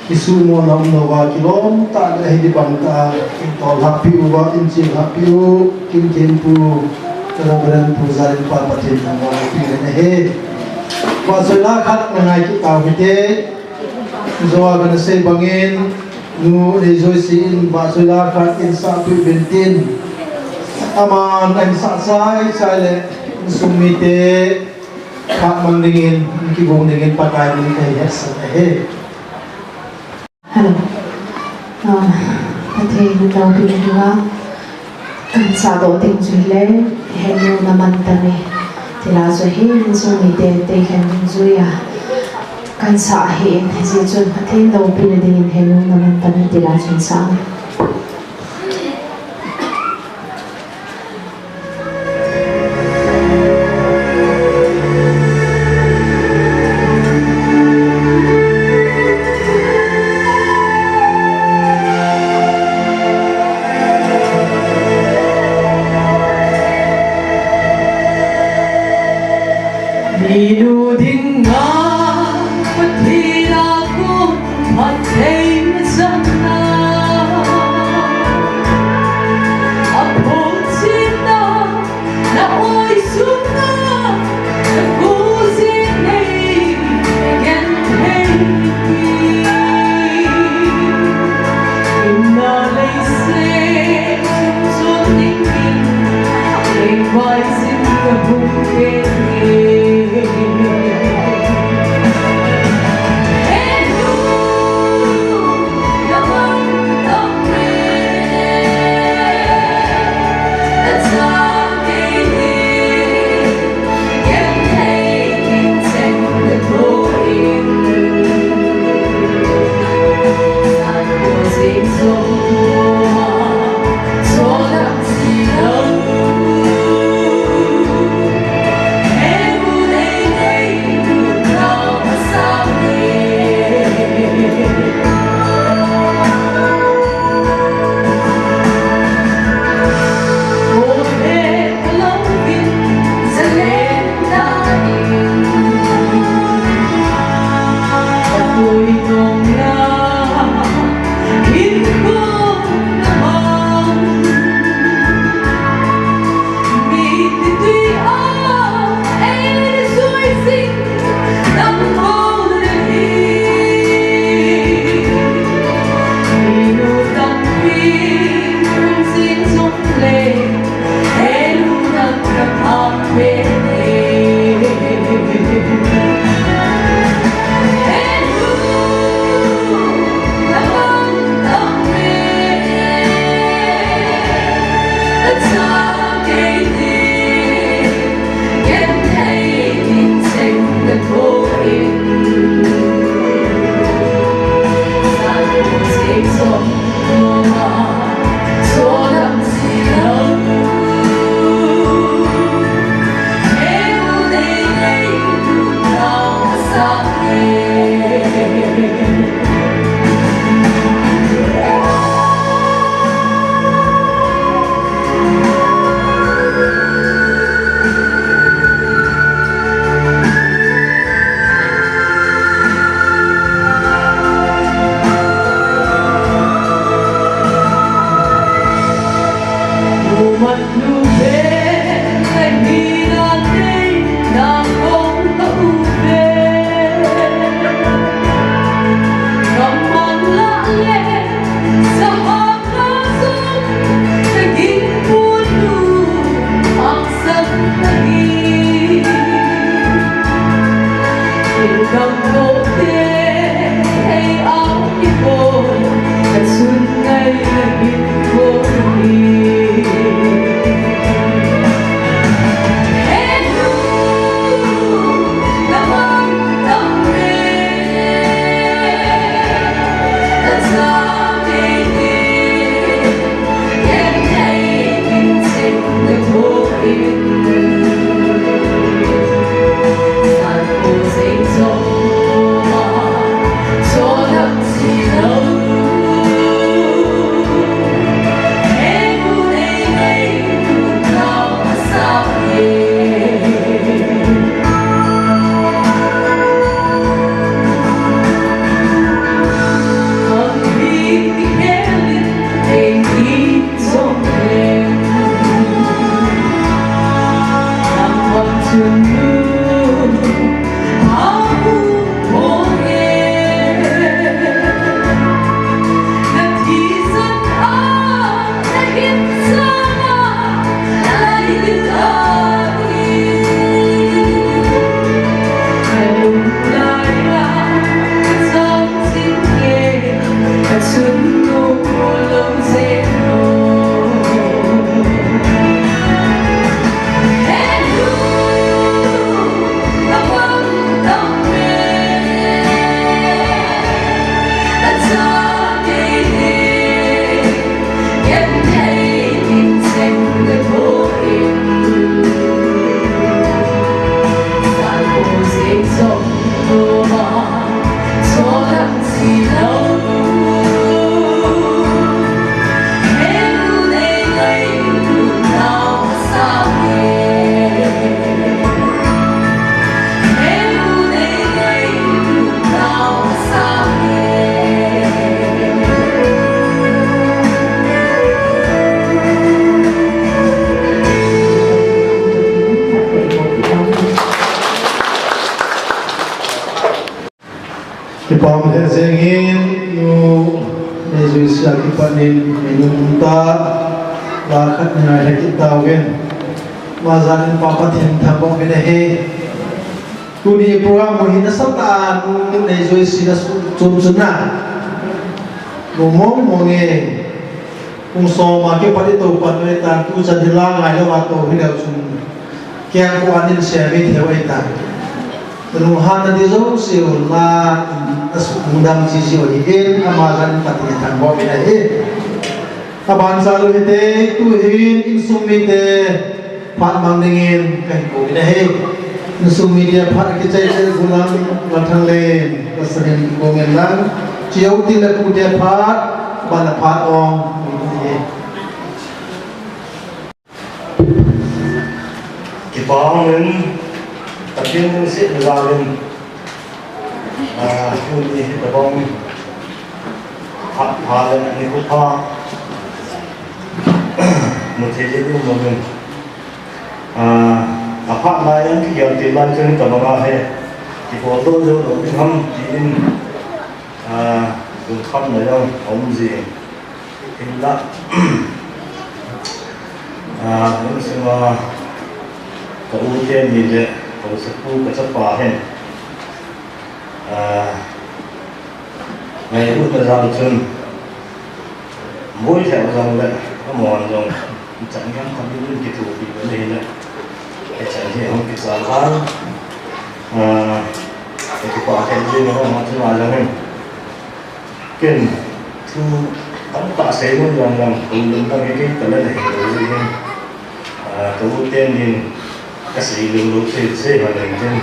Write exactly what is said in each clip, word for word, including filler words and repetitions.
Kisumo na umlou va kilom tah le hiti bang tah in tol happy uva in chil happy u kin kin pu kala beren pu zarin pa Pathen thangvah pi le na he. Vahchoi la khat na ngai kit tau hite. Joa kana sei bangin nu nei Joyce in vahchoi la khat in sah pi bentin. Aman in sah chai chai le insung mite khat mang dingin, kibung dingin Pakai min kahin hetsah ahi. Hello. Ah, Pathen in loupina dinga, kan sah doh ding chu hile, henu na man ta ni. Tila chu hi, insung mite, tei khen ding chu ya. Kan sah hi in, hijeh chun Pathen loupina dingin henu na man ta ni, tila chun sah. Minu dinga Pathen a kon phatthei na chang na, aphotchetna na oi sunga, na khuti nei na genthei hi. Inna leiset chun chot dingin, lengvai jing na hung pen e. Hijeh in, nu Neijoisi a kipat in, minung ta, la khat ni ngai le kit tauvin. Ama jan in Pa Pathen thangvah uvin ahi. Tuni program u hi nasatah a, nu Neijoisi na su-, chom chom na. Nu mong mong e. Kum som a kipat i tou pan u ahitan, tuchan hi la ngai lou a tou hi leu chun. Kiang ko anin se mi theu ahitan. Nunghan na di jouse u la, a su-, lungdam cheh cheh u ahi in, ama jan Pathen thangvah uvin ahi. Aban chal u hite, tu hin insung mite phat mang dingin kahin kou in ahi. Insung mite phat kichai chai gulang, Lalthanglel, Lalsanin kikou in lang. Cheu ti le pu te phat, ban a phat ong, ahi. Kipa um in, Pathen lungsetna jal in, ah, tuni hi tabang, phat pha le nikho pha, mu thei le ding um in, ah, aphat lai a kigel til lai chun tabang a hi, kibol doh jou lou ding ham tin, ah, lungkhamna jong aum jin. Hinla, ah, hung sunga ka u teni le ka u sapu ka chapa hin, ah, ngailutna jal chun, boi lheh jong le, amahon jong, ichan gam khat in kithopi le hile, ichan hi hung kichal hal, ah, ka kipah thei jing, ama chunga jong hin. Ken, thu tamtah sei nom jong jong, hung lungdam hi kei tale nahi lou jeh in. Ah, ka u tenin, ka sei lou lou sei, sei hon leng tin.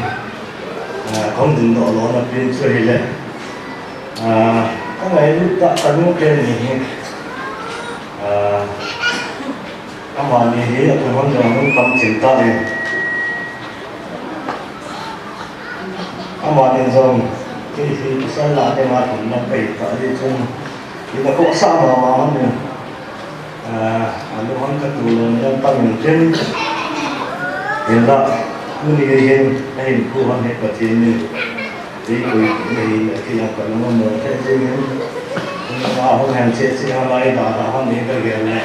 Ah, kahung dingdoh lona pen chu ahile. Ah, ka ngailut tah ka nu teni hi. Ah, amani hi aphung hon jong hung tam ching tai. Amani jong, kei hi pasal lah ding a thum lam kahi tah jeh chun, ina khohsah mama hon in, ah, alunghang katoh lou jong tam in tin, hinla, tuni hin, ahinkho hon hi Pathen in, eipui peh in ahile, kei jong kalung among lheh jeng in, ahung hen cheh cheh a lai dah dah hon in kagel le,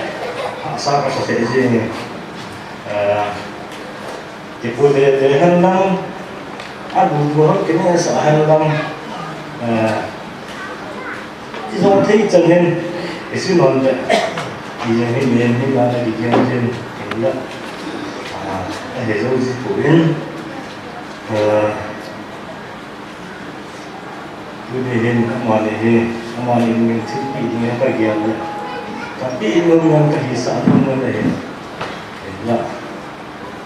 hahsa kasa lheh jeng in, ah, Kipu lele hen lang, abu bu hon kinehsah hen lang, eh, ijong thei chan hin, isin hon le, ijong hin nen hin la na kikiang jin, hin la, ah, ahe jou ji poi, eh, Tuni hin, amani hi, amani min thilpeh ding a kagel le. Kapeh nom nom kahisah nom nom ahi. Hinla,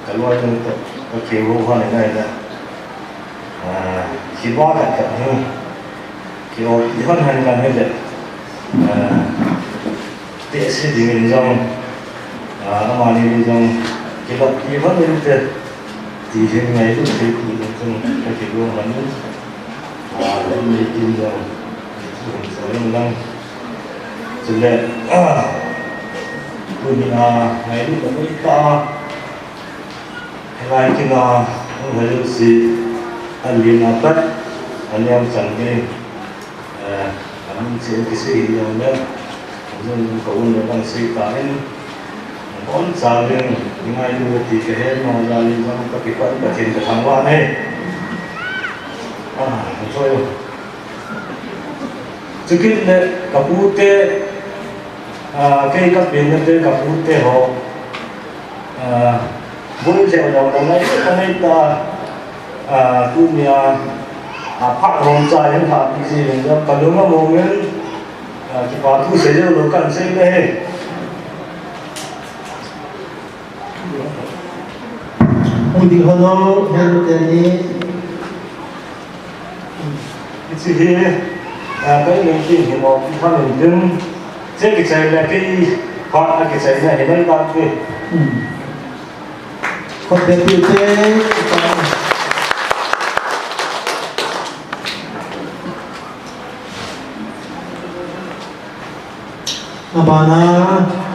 kaloi jong toh, kakihou hon in ahile. Ah, kipa khat khat hi, kihopi hon hen lang hile. Ah, tehse dingin jong, ah, amani jong, kilhahpi hon inte. Ti hin ngailut thei pu jong chun kakilom hon in. Ah, hon nei kin jong, hon soi jong lang. Chule, ah, tuni a ngailut anei tah a, hilai kin a, hung hoi jouse, alen a pat, aneocha ding. Eh, amin chen kisei hi jong le, jong ka un le bang sei ta in, bon cha ring, ni ngailu ti ka he, no la ni jong ka kipan ka thin ka thangvah e. Ah, choi. Chukit le ka pute, ah, kei ka penna te ka pute ho. Ah, bul jeh jong ka ngai, ka ngai ta, ah, tunia, ah, phat hom cha hin lhahpi ji hin jong ka lung among in, ah, kipa thu sei jou lou kan sei le he. Hung ding ho lou, hen te ni. Hiche hi, ah, ka inei kin hi mo, ki phan in ding. Che kichai le kei, phat a kichai na hi nai ta ti. Hmm. Khut beng peh te. Abana,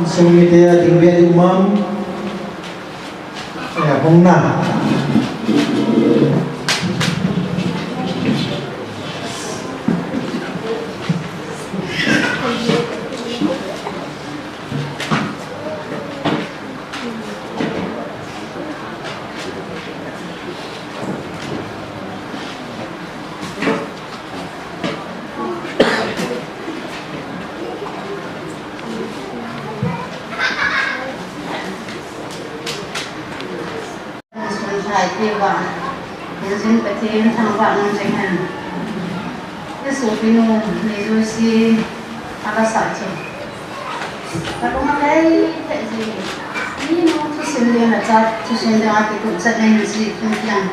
insung mite a ding ve ding um am? Eh, hung na. Eva, Pathen thangvah nang jing hen. Jesu pinu, ni jouse, ala sa chu. Kalung alei thei ji. Ni nu thusim ding a cha, thusim ding a kitup chat nei ji kum kiang.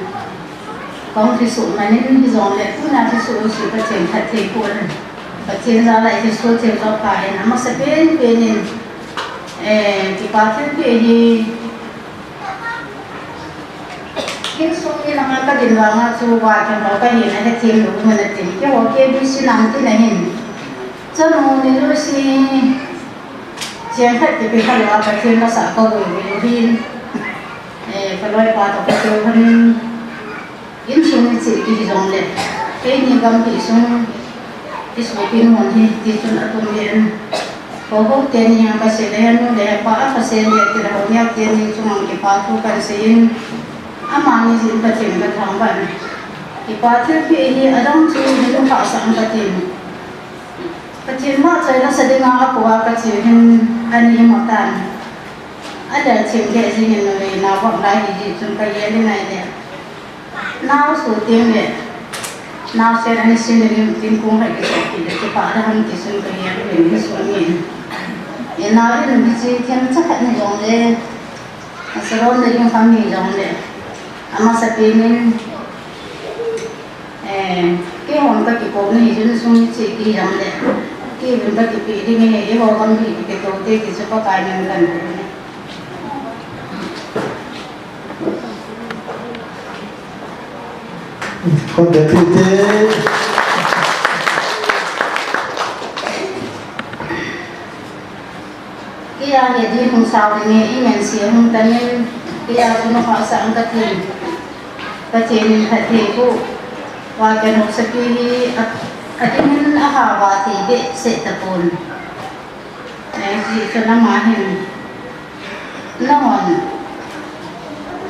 Kong thusim manin hijongle, tuna thusim u si Pathen phatthei pon. Pathen jal'a thusim thei jo pa in, amasapen pen in, eh, kipa thilpeh hi, Insung in ama kadin vanga chu va kihou kahin ahethem lou mun atin. Keiho K B C nang tin ahin. Chanu ni jouse cheng khat kipe khalou a Pathen masa kagui uvin. Eh, kaloipa toh kakihou lhonin. Insung ni cheh kihi jongle. Keini gampi sung. Isopinu hi, tichun atum ven. Houbung teni a kasei le, nu le pa a kasei le, tira hou neo teni chunga kipa thu kahin seiyin. Amani jin Pathen kathangvah in. Kipa thilpeh hi adang chu hinu khah sah in Pathen. Pathen ma choi nasa dinga akou a kache hin ani mo tan. Adel chim le jing in noi na vop lai hi ji chun kagel in nai le. Nao su ting le, nao se ani sin le lim ting kung hai kisopi le, kipa da ham kisun kagel le, ni sun ni. E nao le ni chi themcha khat ni jongle, asaron le lim kham ni jongle, amasapen in, eh, keihon kakikou ni, jun sung ni chi ki jongle, keihon kakipe ding e, eiho gamgi kitoh te kichu Pakai min kahin pe. Khut beng peh te. Keiya hi ding hung sao ding e, imen se hung tamin, keiya chu nukhah sah in katin. Pathen in phatthei boh. Va kahin housapi hi, a, adingin ahao va thei behseh tapon. Eh, hijeh chun ama hin, nahon,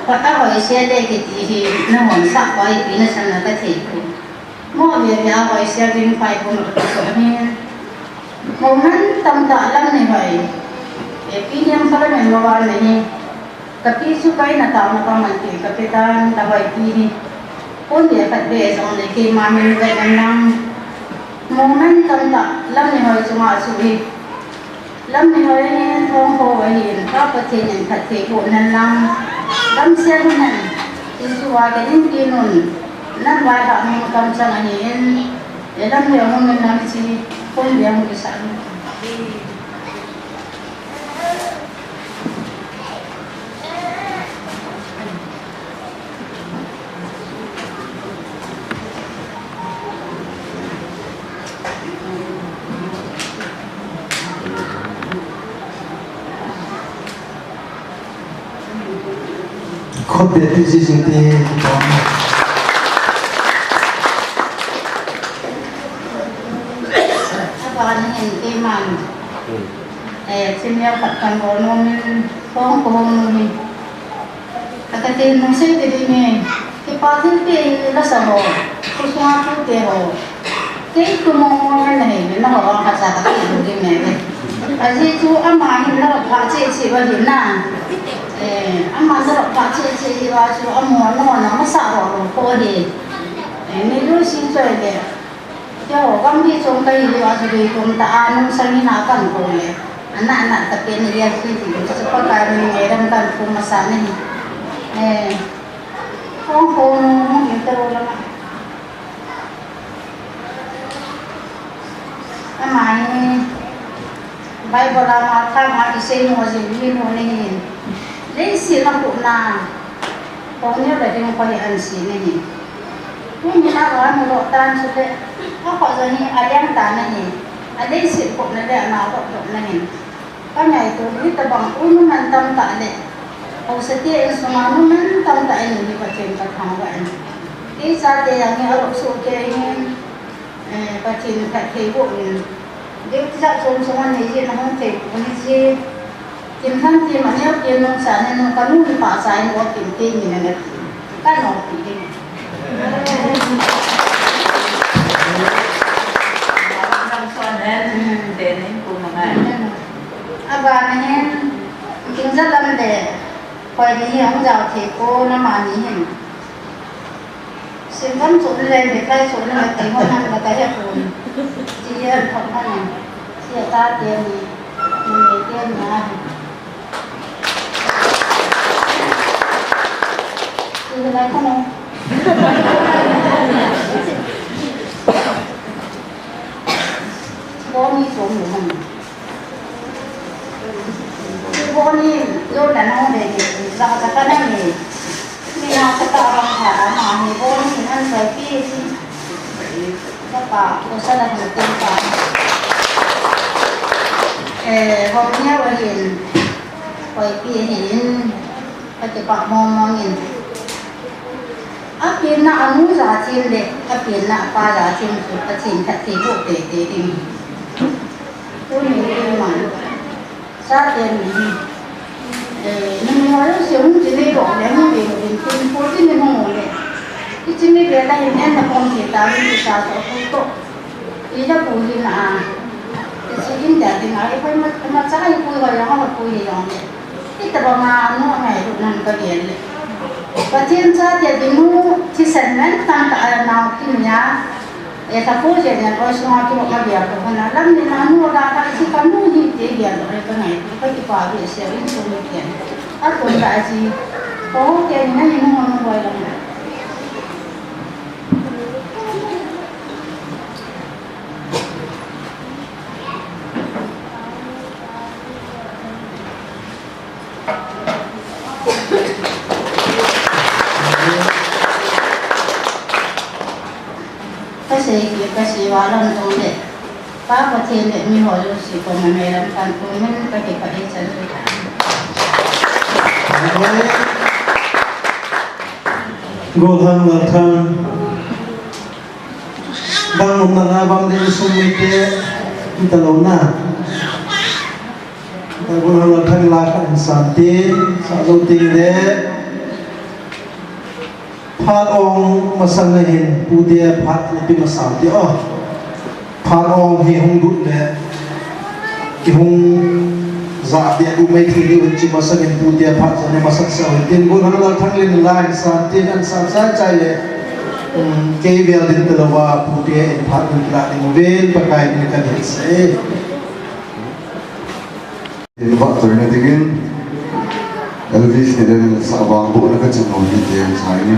phat a hoisel le kiti hi, nahon sah pa ipi nasan na kathei poi. Mo ve ve a hoisel ding pai pon kaso hin. Mo mantam tah lam ni hoi. Eh, P D M Parliament mo va na hi. Kapi chu kaina taona kaman ti, kapi tan, kahoi ti hi. Pon ve khat ve jongle keima min ve nang nang. Mo mantam tah lam ni hoi chunga chu hi. Lam ni hoi hin thong ho ahin, ka Pathen in phatthei boh nang nang. Lam sia hun hen. Tin chu va ke din ki nun. Nan vai ha mun kam chang ahin. E lam ni hoi mun nang chi. Pon ve hung kisa. Khut beng peh jing te. Aban hin keiman. Eh, chimia khat kan bol nom in, kong kong nom in. Ka, ka tin nung sei ti ding e, kipa thilpeh hi lasa ho, khosunga tute ho. Kei tu mong mong hen nahi, na ho ang kasa ka ti ding e. Ajeh chu ama hin na pha che che va hin na. Eh, ama na pha che che hi va chu amo no na masa ho ho ko hi. Eh, ni lu si choi le. Keiho gamgi chom kahi lou a chu dei tum ta a nung sangin a kan kou le. Ana ana ta pen ni ya si ti chu Pakai min ngaidan kan kum masa ni. Eh. Kong ko nu mu ni ta ro la ma. Ama ni. Bible a ma tha ma kisei mo jing hi nu ni hin. Leiset a kona. Kong ni le ding pa hi an si ni hin. Tuni na ro an lo tan chu le. A kho jo ni a liang ta na hin. A leiset kona le a na kho kona hin. Ka ngaito hi tabang u nu man tam ta le. Haosa te insunga nu man tam ta in ni Pathen ka thangvah in. Kei chate jong hi a lo soh kei hin. Eh, Pathen phatthei boh in. Deu tijat chom chom a nei jeh in ahung thei pon ahi. Kin khan ti ma neo kin nung sa ne nung ka nu ni pa sa in o kin te ni na na ti. Ka no ti ding. Aban hin, kin ja lam le, koi ni hi ahung jao thei ko na ma ni hin. Singkam chu le, le kai chu le, ti ho nan la kai ha pun. Ti ya thong han. Ti ya ta te ni. Ni te ni a. Ti le kai ko no. Ko ni chu ni han. Boni, lo na nong de ni, la ka ka na ni. Ni na ka ta rong ka, ama ni boni, an sai pi si. Ka pa, ko sa la ni tin pa. Eh, boni ya wa hin. Koi pi hin. Ka ti pa mo mo ngin. A pi na a nu za chin le, a pi na a pa za chin su, a chin ka ti bu te te ding. Tu ni ni man. Sa te ni. Eh, ni ni wa yo se hung chin ni lo le, hung ni lo din tin po chin ni hung le. I chin ni be ta hin en na pom ti ta ni ti sa so ku to. I ja ku hi na. I chi in ja ding a, i pai ma, ma cha i ku wa ya ma ku hi yong le. Ita ba nga nu ngai ru nan ba gel le. Pathen chate ding u thisan man tang ta a nau kin ya. E ta ko je ne ko sunga ki ma bia ko na lam ni na nu ga ka si ka nu hi te gel re ka ngai ka ki pa bi se in so ni ken. A ko da si. Ko ke ni na ni nu mo boi lam. Ka sei ki, ka sei va lam tong le. Pa Pathen le mi ho jouse koma neilam kan ko men ka kipah e chan. Golhang Lalthang. Bang umna la bang de sum mi te. Kita lo na. Golhang Lalthang la ka insan tin, sa lo tin le. Phat ong masang na hin, pu te phat na pi masang ti o. Phat ong hi hung lut le. Ki hung za te pu mai thi ni un chi masang hin pu te phat sa ne masak sa un tin gun hang Lalthang le lai sa tin an sa sa chai le. Um, kei vel din te lo va pu te in phat nun la ni mo vel pa kai ni kan hin se. Tin vah toina dingin Elvis ni den sah vang bohna ka chang ho hi ti ang chai ni.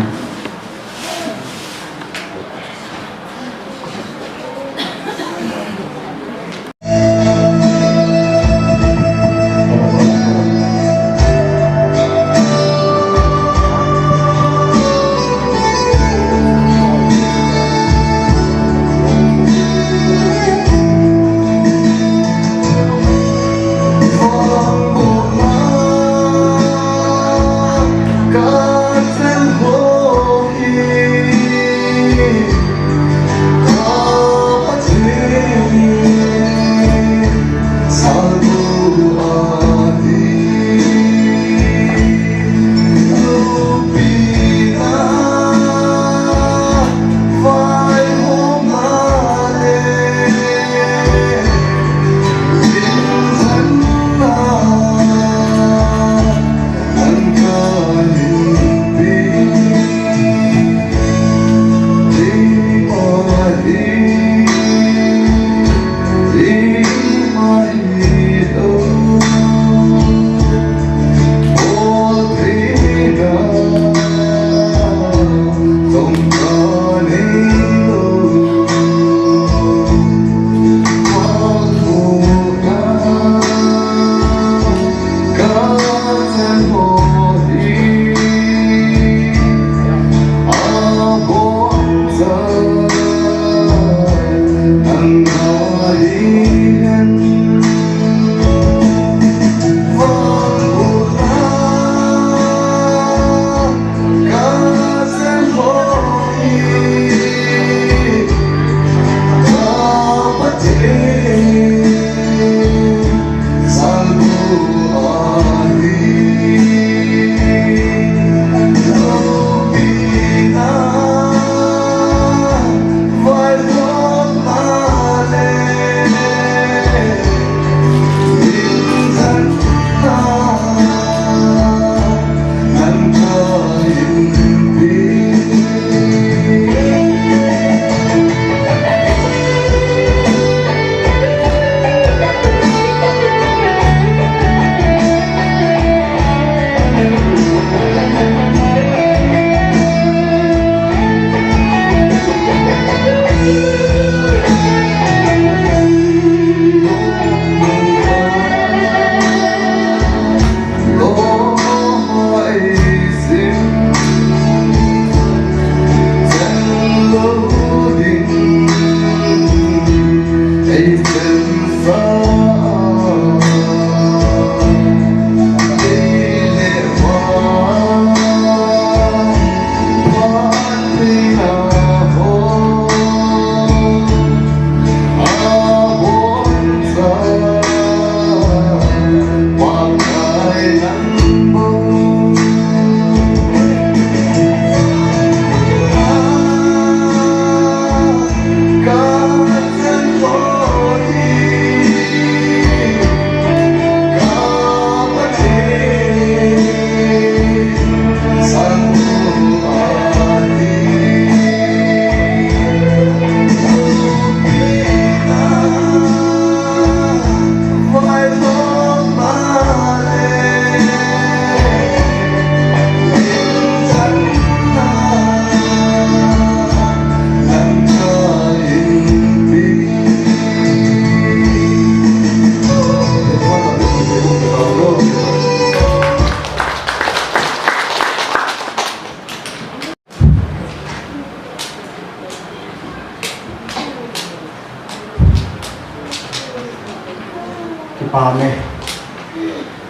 Kipa me.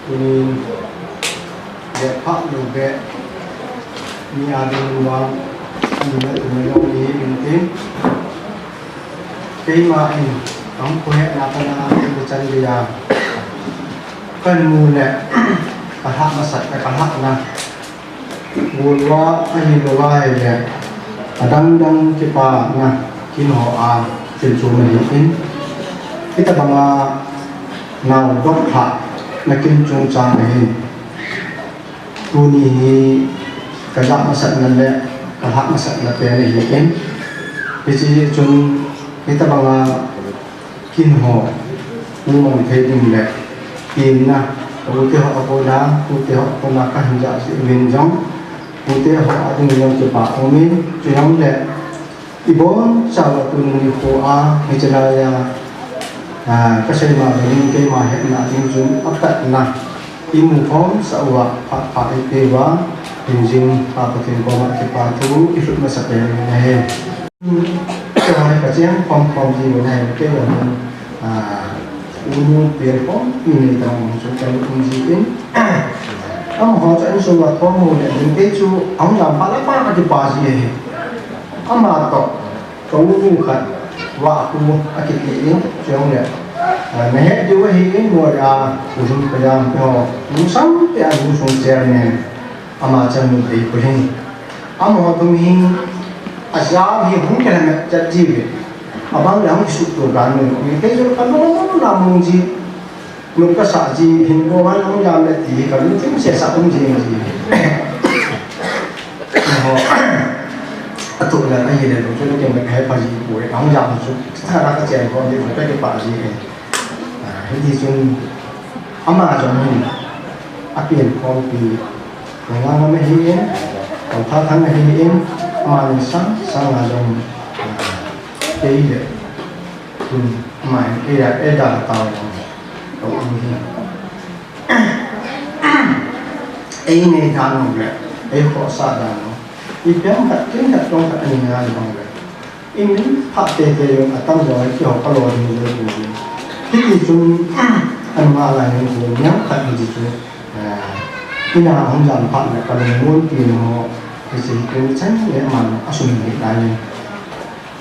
Tunin le pha lu be mi a ding vang ani na tu me lo ni in tin. Keima in ang ko he na ka na ti chan dia. Kan mu le ka ha ma sat ka ha na. Golvah ahilouva ahile, adang dang kipana kin ho a thil chom ahin, hitabanga nao dok lhahna kin chungchang ahin, tuni hi ka jah masatna le ka lhah masatna pen ahin, hiche chun hitabanga kin ho, mu mang thei ding le, tin na, ka u te ho a kona, u te ho a kona ka hin jah jeh uvin jong, u te ho a ding jong kipa um in, chujongle, i bonchauva tuni nikho a, hiche laiya, ah, ka sei ma bangin keima hetna ding chun a patna, i mu khom sah uva, phat pha i pe uva, hingjing Pa Pathen koma kipa thu i lhut masa pen ahi. Kei ka cheng khom khom ji u nai, kei jong, ah, u nu pen khom, i nei tang mong chu ka um ji in. Amaho chu insung a khom u le, kei chu ahung jam phat le phat a kipa ji ahi. Ama toh, ka u nu khat, Vahpu akiti in, chujongle, ah, na het diu ahi in, noi a, u jum ka jam te ho, nu sang te a nu sung chairman. Ama chanu dei pu hin. Amaho thum hin, ajam hi hung kilamet chat ji ve. Abang le hung kisut to gan nu. Kei jong ka nom na mong ji. Nu ka sa ji hin ko wan hung jam le ti ka lu thim se sa um ji ji. Ho. Atu le ahi le lu chu ke me hai pa ji ko hung jam chu. Sa ra ka chen ko ni ka ke pa ji. Ah, hiti chun ama jong hin. A pen khom pi. Ka ngam ahi in, ka tha thang ahi in, amani sang sang a jong, ah, kei le, hmm, amani kei le, ei da tao jong, ka um hi. Ei nei dan u le, ei khohsah dan u. Ipi ham khat, kin khat, tong khat, ani nga jong le. I min phat tete jong atam jong a kiho ka lo ding jong ding. Hiti chun, anunga lai hin jong niam khat hiti chun, ah, ina hung jam phat le ka lungmon pi no, hiche hi kin chan le man a sum hi lai.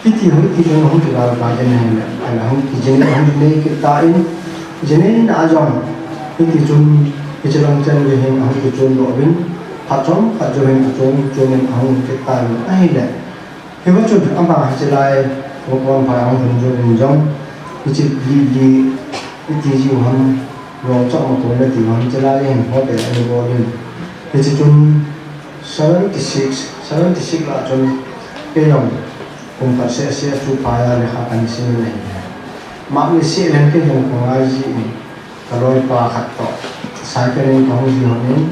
Hiti ho hiti chun hung kigal ka jen hi le, ala hung ki jen hung nei kit ta in, jen na jong, hiti chun, hiche lang chen le hin hung ki chun lo vin, phat chom, phat jo hin a chom, chom in hung kit ta in, ahile. Hiva chun ama hiche lai, Vokon phai a hung lhun jong in jong, hiche li, li, iti jiu ham, rong chok ma kon le ti ham, hiche lai hin hotel a ni bol in. Hiche chun seventy six, seventy six lah chun, kei jong, kum khat seh seh chu phai a lekha ka ni sim in ahi. Mani seh leng kei jong ka ngai ji in. Ka loipa khat toh, cycle in ka hung ji hon in,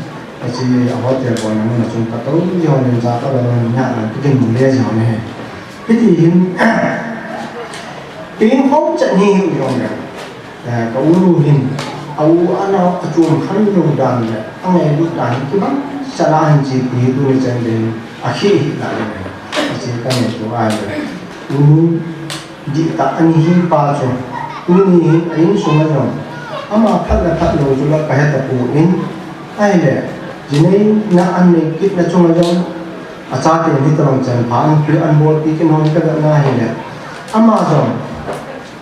hiche a hotel bolna mun a chun ka tou ji hon in, ja ka lo hon in, nia ka kin le ji hon in. Hiti hin, kin hom chet hi hi u jong le, eh, ka u nu hin, a u a nao a chun khan lou dan le, a ngailut dan, kibang chan a hin chi pi tu ni chen le, a khi hi la le, hiche ka nei tu a le. U nu, Dihtah ani hi pa chu, Tuni hin a insung a jong ama phat le phat lou chu la ka he tapon, ahile, jinei na an nei kit na chung a jong, achate ni tawang chan pha an pi an bol pi kin hon ka ga na hile, ama jong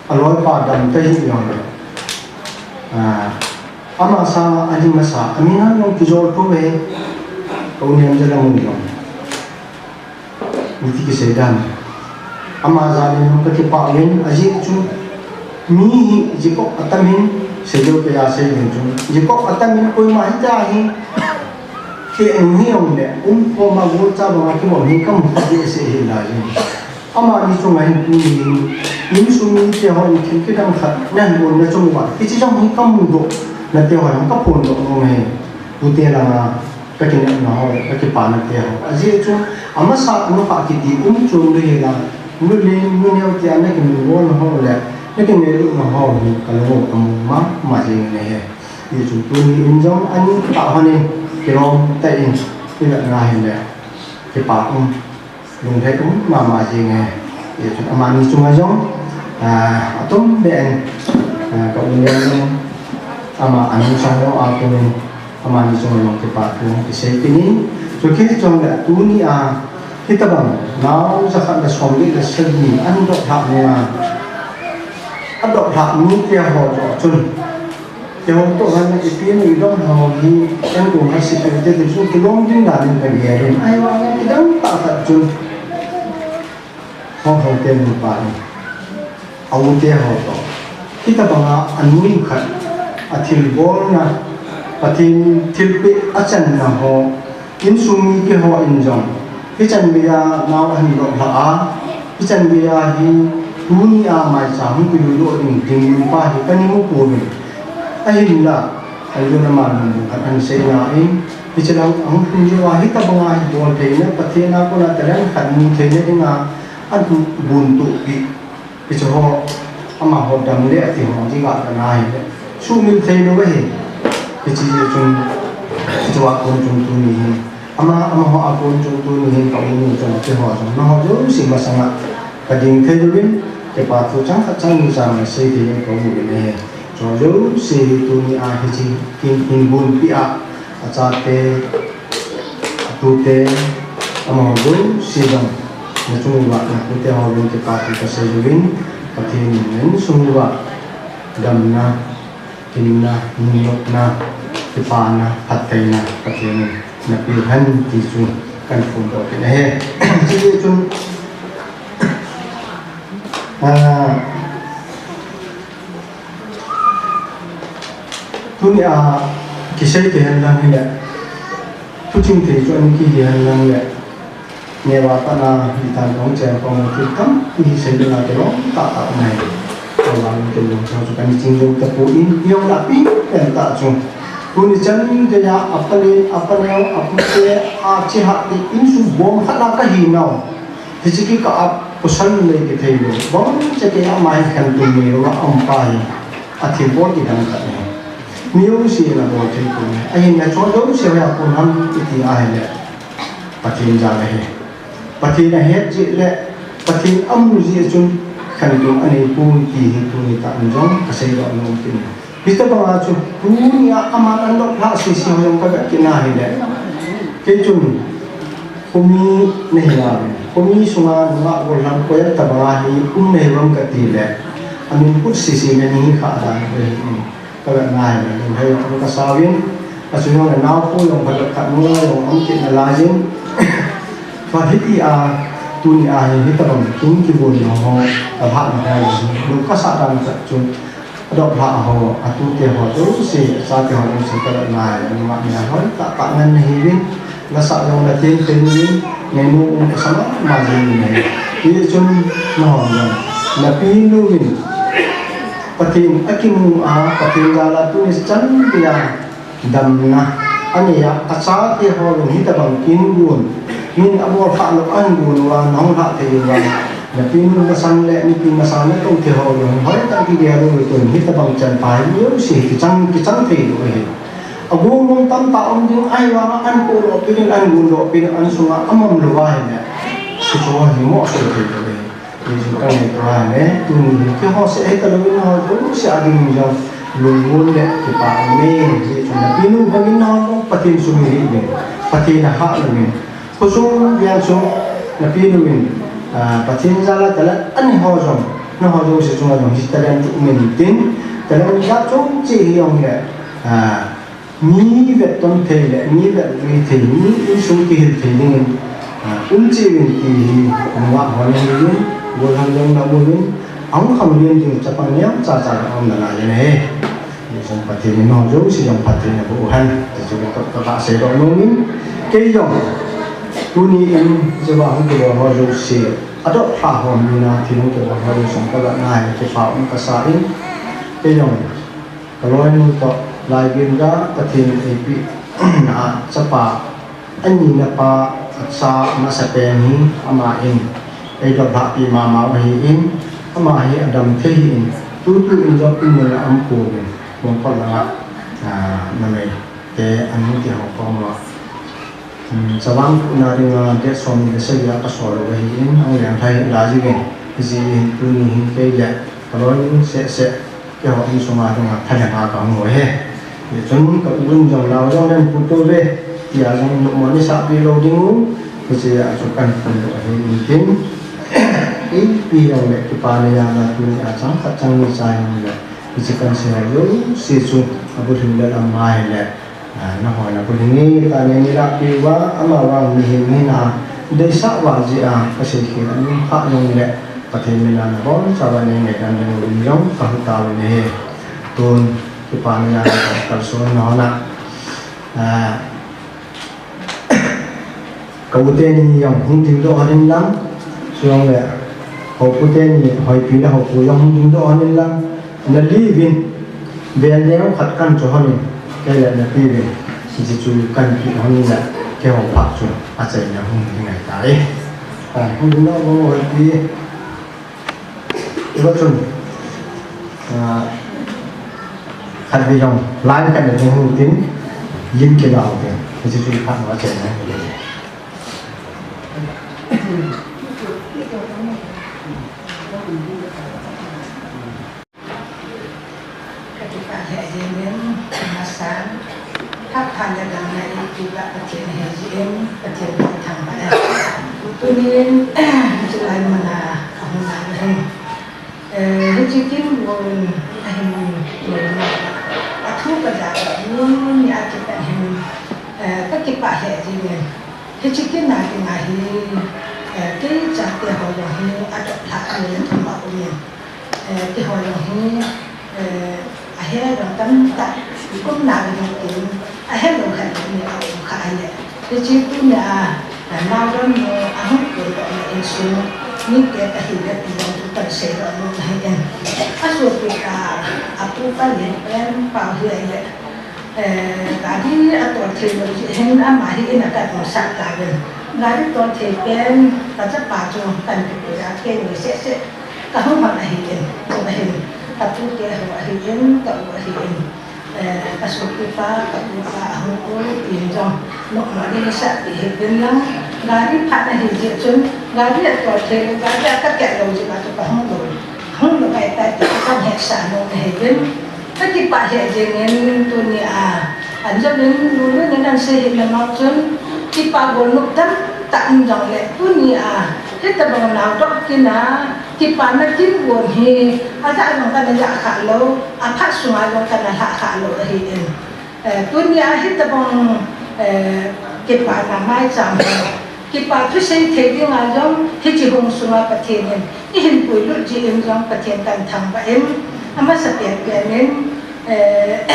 a loi pa dam ta hi jong le, a, ama sa a lim a sa, a mi nan long ki jol tu ve, ko niam ja la mun jong. Miti kisei dan. Ama jal in ka kipah in, ajeh chu mi hi jikop atam in, sei deu kei a sei deu chu. Jikop atam in koima hita hi, ke eng hi ong le, um ko ma gu cha ba ma ki mo hi kam ka je sei hi la ji. Ama ni chu ngai ni, insung mite ho in thil kidang khat, nan bol na chung ba. Kichi jong hi kam do, na te ho ka phon do mo me. Ute langa, ka kinepna ho, ka kipana te ho. Ajeh chu, amasa, amapha kiti um chom le hila, nu len, nu neo te a na kimin bol na ho le, na kinei lut na ho hi, ka lung u a mu mama jing ne he. Ajeh chu, tuni in jong, ani ta ho ni, kilom ta in, i vet na hi le, kipa um. Lungthim um mama jing e. Hichun amani chunga jong, ah, atum ben, ah, ka u Niang jong, ama ani chang jong a kumin, amani chunga jong kipa thu kisei kit in. Chukit chong le tuni a, hitabang, nao jakhat le somget le sagi, an dot lhah ni a, a dot lhah ni te ho jo chun. Keiho toh han ipi nu idong ho hi, kan kong ha si pe te te chu kilom ding dan in kan gel in. Ahivang in idang tah khat chun. Hong hong te nu pa in. A u te ho toh. Hitabanga a nu khat. A thilbolna. Pathen thilpeh a channa ho. Insung mite ho in jong, hichan geiya nao ahin dot lhah a, hichan geiya hi tuni a maicham hung kilui doh ding, ding pa hi ka mu pouvin. Ahinla, ahin ama lungmong khat ahin seina in, hiche lang ahung lhung jou a, hitabanga hi bol theina, Pathen a kona talent khat mu theina dinga, ahin buntuh pi. Hiche ho, amaho dam le ati ho, ti ga ka na hi le. Sumil thei lou ahi. Hiche chun, hiche a kon chung tuni hi. Ama, amaho a kon chung tuni hi, ka u nu chun, hiche ho chun. Nangho jouse masanga, ka ding thei louvin, kipa thu chang khat chang ni chang sei thei in ka u nu in ahi. Cho jouse hi tuni a hiche, kin, kin bun pi a, achate, atute, amaho jouse jong, na chung uva, na tute ho jong kipa thu kasei uvin, Pathen in na insung uva, damna, hinna, nungnopna, kipana, phattheina, Pathen in na pe hen ti chu kan phongdoh kit ahi. Chule chun, ah, Tunia kisei thei hen lang hile, thuching thei chu ani kihi hen lang le, neo a pat a hitan kong chen kong thil tampi hi sei ding a kilom tahtah um ahi. Keiman kilom chang chu kani ching jou tapon, neo la pi pen tah chu. Tuni chan geiya apa le, apa neo, apa te, a chi ha te insung bom khat a kahi nau. Hiche kikah a pasal nei kithei lou. Bang che kei ama hi khantoh nei lou a um pa hi. Athilbol kidang khat ahi. Mi jouse in abol thei pon ahi. Ahinla chon jouse hoiya kon ham iti ahile. Pathen jal ahi. Pathen ahet jeh le Pathen amu jeh chun khantoh anei pon ti hi tuni tah in jong kasei doh nom kit in. Hitabanga chu, tunia aman an dot lhah sese ho jong ka vet kit na hile. Kei chun, khomi nahi nau, khomi sunga nungah gollhang koi a tabanga hi um nahi uvam kati le, amin put sese nani hi kha dan ve hi, ka vet na hile, nunghei jong ka sauvin, achu jong le naopu jong ka vet khat nunga jong um kit nalai jin. Tua hiti a, tunia hi, hitabang kin kivon na ho, ka lhah na ho, nung ka sah dan khat chu, Adop lhah ho, atute ho jouse, achate ho jouse ka vet na hile, nungah nia hoitah tah ngen nahiuvin, nasah jong nathem thei uvin, nenu um kasa mama jing in ahi. Hichun, nahon jong, napi nu in, Pathen akimu a, Pathen jal a tuni chan geiya, damna anei a, achate ho jong hitabang kin gon, min abol khah lou ahin gon uva, nahung lhah thei uva, napi nu masang le mipi masang natou thei ho jong, hoitah kigel u hitabang chan pa hi, mi jouse hi kichang, kichang thei lou ahi. Agom mong tamtah um ding, ahivanga an podoh pi ding, an gondoh pi ding, an sunga amam lou ahile, hiche ho hi moh thei lou ahi. Jesu ka ngai tua le, tuni hi keiho seh hita louvin nangho jouse a ding jong lungmon le kipa aume. Jesu napinu bangin nangho Pathen sung hi uvin, Pathen a hah louvin. Khosung veng sung napinu in, ah, Pathen jal a talent anei ho jong, nangho jouse chunga jong hi talent um in tin, talent jat chom cheh hi jong le, ah, mi vetton thei le, mi vetjui thei, mi insung kihil thei dingin, ah, um cheh uvin ti hi, nungah ho nahi uvin, gollhang jong naum uvin, ahung kham uvin ding chapang neocha cha la um nalai jin ahi. Hichun Pathen in nangho jouse jong phatthei naboh u hen, ti chu ka, ka, ka seidoh nom in, kei jong, tuni in, hiche va hung kibol ho jouse, adoh lha ho mina, thil hung kibol ho jouse, ka la ngai, kipa um kasa in, kei jong, Ka loinu toh, Laigimda Pathen in eipeh na a chapa, anina pa, acha masapen hi, ama in, eidoh lhahpi mama u ahin, ama hi adam thei ahin, tutu in jong in mun a aum pouvin, Mongkot langa, ah, numei te, anung te ho koma, Hmm, chavang khuhna dinga date somni le sagi a kasol u ahin, ahung leng lha hih lai jingin, hijeh hin tuni hin kei le ka loinu seh seh, keiho insunga dinga thalheng a kahung u ahi. Hichun ka u in jong nao jong len pu pouve, tia jong nommo neisah pi lou ding u, hiche a chu kahin phun u ahi intin. Ipi jong le kipa neiya na tuni a chang khat chang ni cha jong le, hiche kahin sei ho jouse chu abulhing le lam a hile, Ah, nangho nabulhing e, tani neilah piuva, amavang mihem hina, deisah val jeh a, kasei khel a, nung kha jong le, Pathen mina nabonchauva nei ngaidan ding uvin jong, kahung taovin ahi. Tun, kipa mina, kalson nahon a. Ah, Ka u teni jong hung dingdoh hon in lang, chujongle, houpu teni, Hoipi le Houpu jong hung dingdoh hon in lang, nali uvin, vel neo khat kahin cho hon in, kei le napi uvin, hiche chu kahin pe hon in le, keiho phat chu, achaina hung hi ngai tai. Ah, hung dingdoh bou Hoipi. Iva chun, ah, khatvei jong, line khat le jong hung tin, lim kila u tin, hiche chu khat ma chen na. Ka kipah lheh jengin, amasan, phat pha le damna eipeh uva Pathen ahi jeh in, Pathen kathangvah e. Tunin, hiche lai muna kahung nau hin. Eh, hiche kin gon ahin, athu kaja a, tuni a kipat hin, eh, ka kipah lheh jengin. Hiche kin a dinga hi, eh, kei chate ho jong hi, adoh lhah ni le thum aum in. Eh, keiho jong hi, eh, ahe jong tamtah, kum na ni tin, ahelou khat ni aum kha ahile. Hiche tunia, eh, naodam nu ahung koi doh na insung, mite kahi le ti jong chu kahin seidoh nom ahi in. Asopi a, apu pa Lenpen Pau hi ahile. Eh, gari atol thei lou jeh hin ama hi in a kahin sah tauvin. Gari tol thei pen, kachapa chu kahin kipui a, kei noi seh seh kahung hon ahi in. Chu ahin, katute ho ahi in, ka u ahi in. Eh, kasopi pa, ka u pa, ahung u, tin jong, nokmo ding sah ti hi in lang. Gari phat ahi jeh chun, gari atol thei lou, gari a kaket lou jeh a chu kahung lou. Hung lou ngai tai ti kahin hetsah nom ahi in. Ka kipah lheh jengin tunia, anjom in lulu nin ahin sei hih na ma chun, kipa golnop tamtah um jongle tunia, hitabang naodoh kin a, kipana kin gon hi, ajah jong kana jah kha lou, aphat sunga jong kana lhah kha lou ahi in. Eh, tunia hitabang, eh, kipana maicham hi, kipa thusei thei dinga jong, hiche hung sunga Pathen in, eihin puilut jeh in jong Pathen kahin thangvah in, amasapen pen in, eh,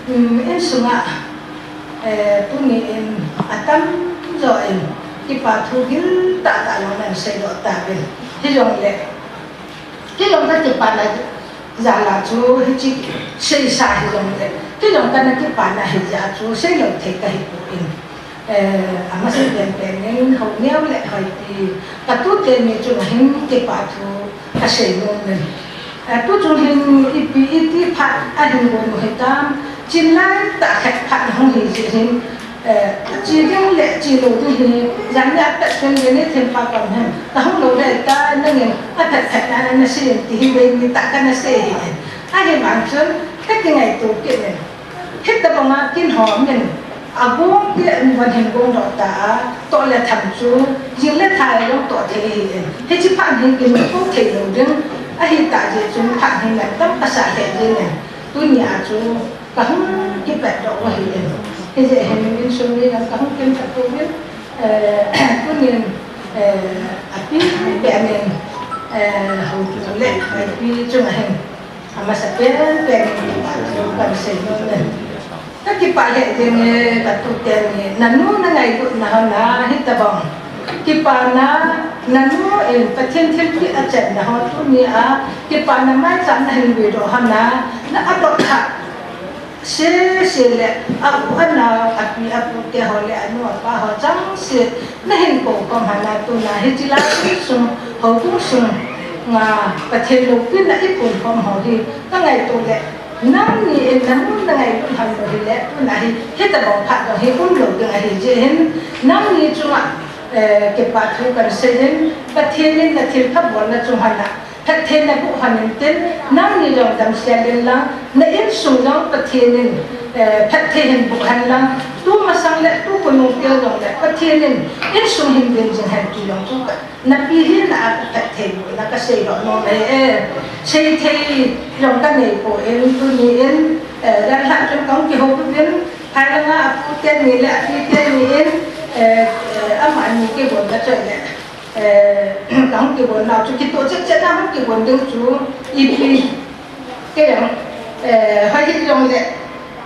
um, insunga, eh, tuni in atamjo in, kipa thu gil tah tah jong nahin seidoh tauvin. Hijongle, Kei jong ka kipana jal a chu hiche seisa hijongle, kei jong kana kipana hijeh a chu seilou thei kahipoi. Eh, amasapen pen in Houneo le Hoipi, katute ni chunga hin kipa thu kasei nom in. Eh, tuchung hin ipi iti phat ahin gon u hitam, chinlai tah khat phat hung hi jeh hin, Eh, chi ding le chi lou ding hi, jan le a pet pen le ni thempa kon hen. Ka hung lou le ta nangin a pet pet na na sei in ti hi le ni ta ka na sei hi. Ahivang chun ka kingaito kit in. Hitabang a kin hom in. A gong te an van hin gong doh ta a, toh le tham chu, jing le thai long toh thei hi in. Hichi phat hin kin ko thei lou ding. Ahi ta jeh chun phat hin ngan tam ka sa he ding in. Tuni a chu, Ka hung kipatdoh u ahi e. Hijeh hin insung mi jong ka hung kipat uvin, eh, tunin, eh, api pen in, eh, houtu le, api chunga hin, amasa pen pen in, kan sei nom e. Ka kipah lheh jeng e, ka tute ni, nanu na ngailutna hon a, hitabang. Kipana, nanu in Pathen thilpeh achanna ho tuni a, kipana maicham na hin vehdoh hon a, na adoh kha. Sese le, a u a nao, a pi a pu te ho le, a nu a pa ho chang se, na hin kou khom hana tuna, hiche lai sung, houbung sung, nga, Pathen loupina i pun khom ho hi, ka ngaito le, nangni in na mun na ngailut ham lou hi le, tuna hi, hitabang phat lou hi, um lou ding ahi jeh hin, nangni chunga, eh, kipah thu kan sei in, Pathen in na thilpha bolna chung hana, Phatthei na boh hon intin, nangni jong damsel in lang, na insung jong Pathen in, eh, phatthei hin boh hen lang, tumasang le tukhonung tel jong le Pathen in insung hin veng jing hen ti jong chu ka, na pi hina a ka phatthei bohna ka seidoh nom e, eh, seithei jong ka nei poi, tuni in, eh, jan lhah chun kahung kihou uvin, phai langa a pu teni le a pi teni in, eh, eh, amani kivon ka choi le. Eh, kahung kivon nau chu kitoh chet chet na hung kivon ding chu ipi kei jong, eh, hoi hi jong le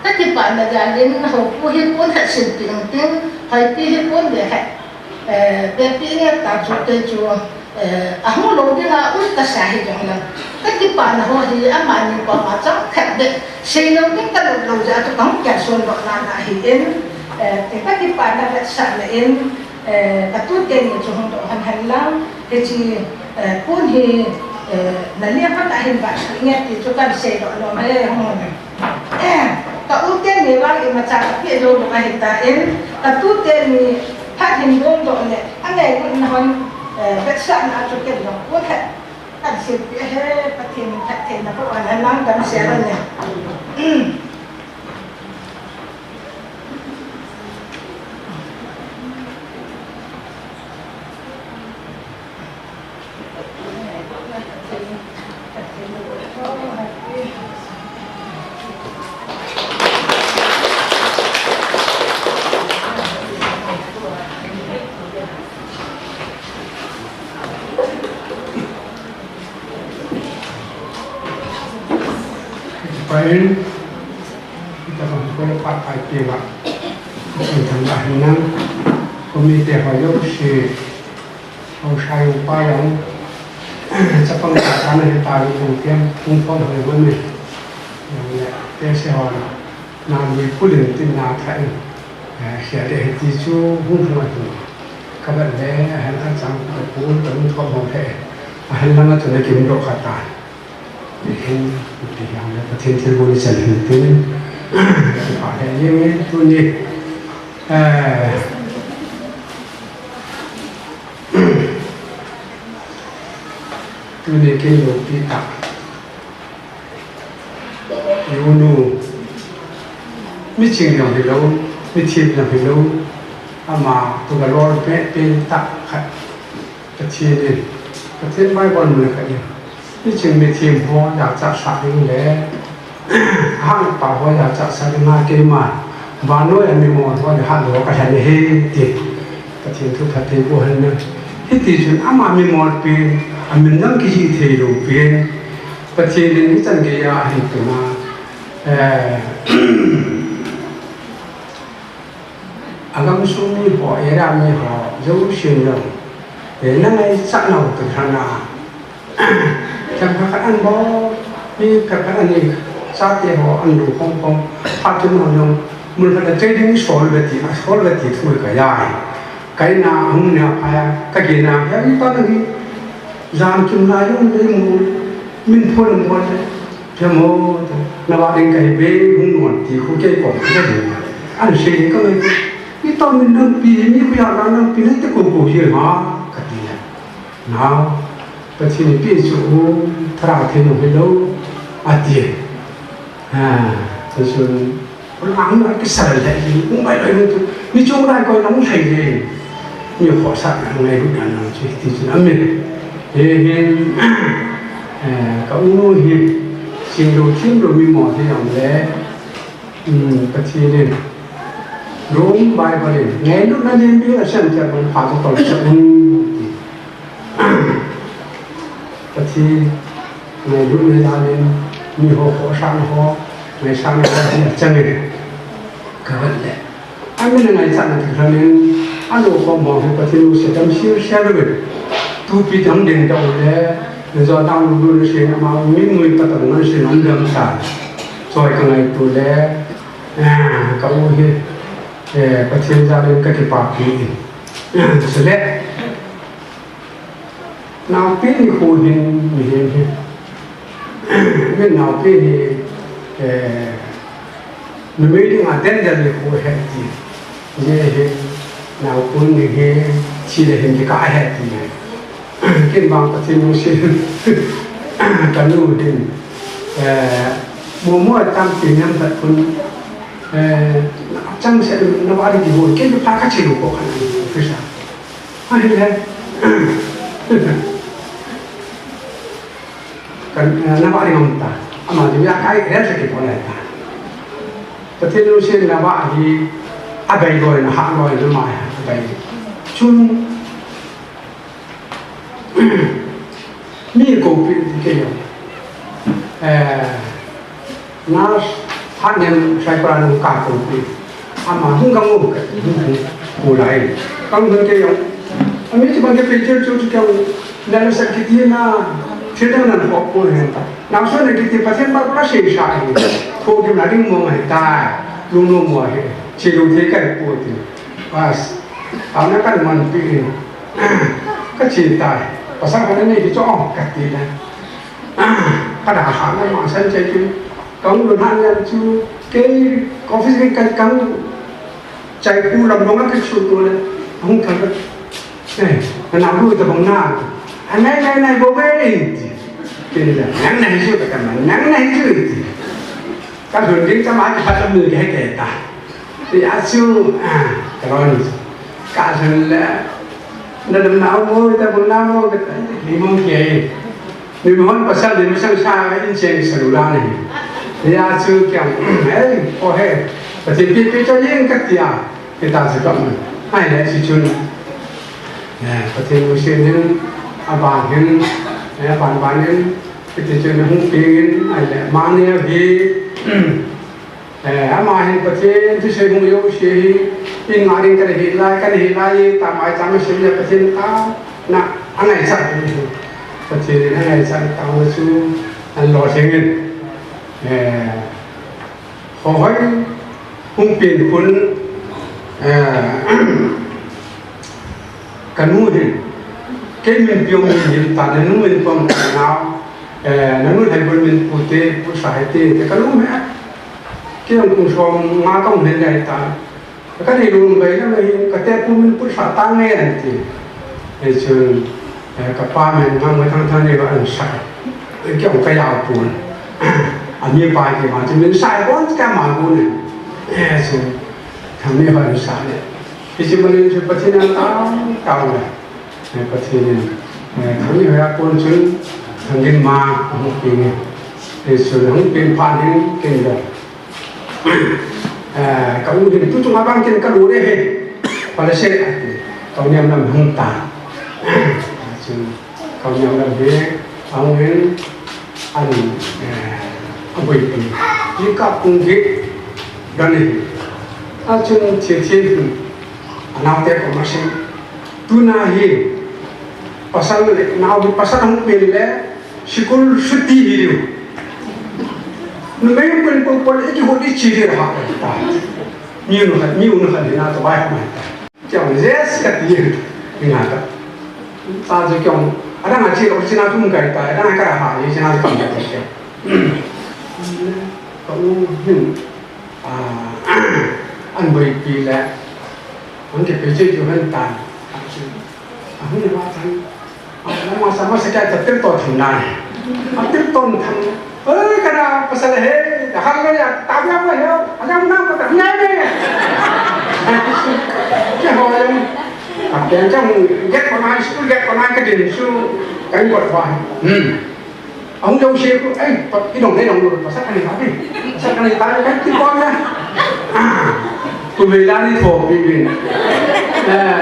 ka kipana jal in houpu hi pon khat silpeh intin, hoipi hi pon le khat, eh, pepi nge ta chu kei chu, eh, ahung lou ding a um kasa hi jong le ka kipana ho hi amani koma chang khat beh sei lou ding ka lut lou jeh a chu kahung kiason doh na na hi in, eh, ka kipana vetsahna in, Eh, ka tute ni chu hung doh hen hen lang, hiche, eh, pon hi, eh, na liam hon ahin vah nge ti chu kan seidoh nom e, hung. Eh, ka u teni vang imacha ka pe jou lou ahi tan, ka tute ni phat hin bol doh le, angailutna hon, eh, vetsahna chu ken jong pon khat kan silpeh e, Pathen in phattheina boh hen lang damsel in. Pain, kita bang sekolah pat pai tiba. Sing tang dah minang, komite hoyo si, hau sayang payang, chapang ta na hita ri hung tiam, hung pom hoyo mami. Yang le, te se hon, na mi pulin tin na thain, eh, sia le hiti chu hung hung a tu. Ka bat le, ahan ka chang, ka pul, ka hung thom hong he. Ahan langa tu na kim ro kha ta. Pathen, Pathen hilang le Pathen thilgon ichan hin tin, kipah lheh jeng e, tuni, eh, tuni kin loupi tah, i unu, miching jong hilou, mithem jong hilou, ama tu ka lol pe, pe tah khat. Pathen in, Pathen Bible mun khat in, miching mithem ho jachat sah ding le, ahahsa ho jachat sah ding a keima, vannoi a mimol ho le hat lou ka lhen ahi ti. Pathen thu phatthei boh hen lang. Hiti chun ama mimol pen, amin jong kijih thei lou pen, Pathen in hichan geiya ahin tuna, eh, A gamsung mi ho, area mi ho, jousen jong, eh, na ngaichat nau toh lhon a. Themkhat khat an bol, mi khat khat an ni, chate ho an lou khom khom, phat chun ho jong, mun khat a trading sol ve ti, a sol ve ti thu ka jai. Ka in a hung nia phai a, ka gin a, hemi pa hi, jan kim lai jong dei mu, min phon mo le, Themmo, na va ding kahi ve, hung non ti khu kei kom ka ding. An sei ding ka ngai. Pi to min nang pi, mi kuya nang nang pi nai te ko ko ye ma, kati le. Nao, Pathen in pi chu u, thara thei nung hilou, ati. Ha, Pathen in, nang nang kisal le, nung bai lai nung tu, mi chung lai ko nang lai le. Mi khohsah nang lai ru nang nang chu, ti chu nang mi. He he, eh, ka u hi, sing lo, sing lo mi mo te yang le. Hmm, Pathen in Rom Bible in, ngailutna len bia siam tia man pha to tol sa un. Pathen ngailutna len mi ho ho sang ho, ngai sang ho hi a chang e. Ka vat le. Amin ngaichatna ti khan in, a lo ko mo hi Pathen u se dam sir sir ve. Tu pi dam ding dau le, zo dang lu lu se na ma mi mui pa tam ngan se nam dam sa. Choi ka ngaito le, ah, ka u hi, eh, Pathen jal in ka kipapi in. Ah, chule, naopi nikho hin mihem hi. Min naopi hi, eh, numei dinga danger nikho ahi ti. Hijeh hin, naopi ni hi, thi le hin kikah ahi ti. Ken vang Pathen lungset in, ka nu hin, eh, momo tampi nam khat khun, eh, chang se na va di ho, ken pha ka che lo ko khan ni, Krista. Ahile, kan, eh, na va di ngam ta, ama di ya kai, eh, se ki pon ta. Pathen lungset na va hi, a bai loi na ha loi na ma ha bai. Chun, mi ko pi ti ke yo. Eh, na ha nem sai pra nu ka ko pi. Ama hung ka ngo ka, hung ka ngo lai. Ka hung ke yo. Ami ti bang ke pe chu chu ke yo. Na le sa ki ti na, che dang na ko ko hen ta. Na so ne ki ti Pathen ba ka sei sa. Ko ki na ding mo ngai ta. Lu no mo he. Che lu te ka ko ti. Bas. Ana kan man pi. Ka che tai. Pasal ka nei ki cho ka ti na. Ka da ha na ma san che ki. Ka hung lhun han yan chu kei office kei ka, ka hung chai pu lam long a kei chu tu le. Hung thang ka. Eh, ka na lu ta bang na. A nai nai nai bo be in ti. Kei ni la, nang nai chu ka ka ma, nang nai chu ti. Ka lhun ding ka ma ka phat lam ni kei kei ta. Ti a chu, ah, ka lo ni. Ka lhun le, na dam na mo, ta bang na mo, ka ta, ni mo kei. Ni mo hon pasal ni mo sang sa, in cheng sa lu la ni. Ti a chu kiang, eh, ko he. Pathen pi pi cho yin ka ti a. Kita chu kam. Ai le si chun. Eh, Pathen lungset in, aban hin, eh, aban ban in, kita chun hung ping in, ai le, mane hi, eh, ama hin Pathen thusei hung jo se hi, in nga ding ka hi lai, ka hi lai, ta mai ta ma sim le Pathen ta, na, angai cha. Pathen in angai cha ta ma chu, an lo sing in. Eh, Ho hoi, hung pin khun, eh, ka nu hin, kei min piong min hin ta, na nu min pong ta nau, eh, na nu hai bun min pu te, pu sa hai te, te ka nu me, kei ang kung som nga kong hin dai ta, Ka nei lung bai na mai, ka te pu min pu sa ta nge an ti. Ei chun, eh, ka pa min ngam ka thang thang ni ba an sa. Ei kei ka ya pu. A mi pa ki ma chu min sa ko ka ma pu ni. Ei chun, thang ni ba an sa ni. Ei chun ma ni chu Pathen an ta, ta le. Ei Pathen in, eh, thang ni ba ya pu chun, thang gin ma, mu pi ni. Ei chun, hung pin pa ni, kin lo. Eh, ka u hin tu chunga bang kin ka lu de he. Pala se, ka u niam lam hung ta. Chu, ka u niam lam he, a hung hin, an, eh, a boi pi. Ni ka kung he, dan he. A chun che che hin. A nau te ko ma sin. Tu na hi. Pasal le, nau hi pasal hung pen le, Sikul suti hi diu. Numei pun pun pun iki hudi chiri ha ta. Miu nu khat, miu nu khat hina to bai ha ta. Kiong yes ka ti hi na ta. Ta jo kiong. Ada ngaji ko china tum kai ta. Ada ngaka ha ni china tum kai ta. Ka u hin. Ah, an boi pi le. Hung kipe chu chu han tan. Ahung le ma tan. Ama sa ma sa ka ta tir to thang na. A tir to thang. Oi, kana pasal he. Dah hal ya, ta ya ma he. Ayam na pa ta ya ne. Ke ho ayam. Ka pen chang get pa na, school get pa na ka din su. Kan ko ba. Hmm. Ahung jouse khu, "Ei, pa, i dong, i dong, pasal kani ta pi. Pasal kani ta pi, kan ti kon na." Ah, tu me la ni tho pi pi. Eh,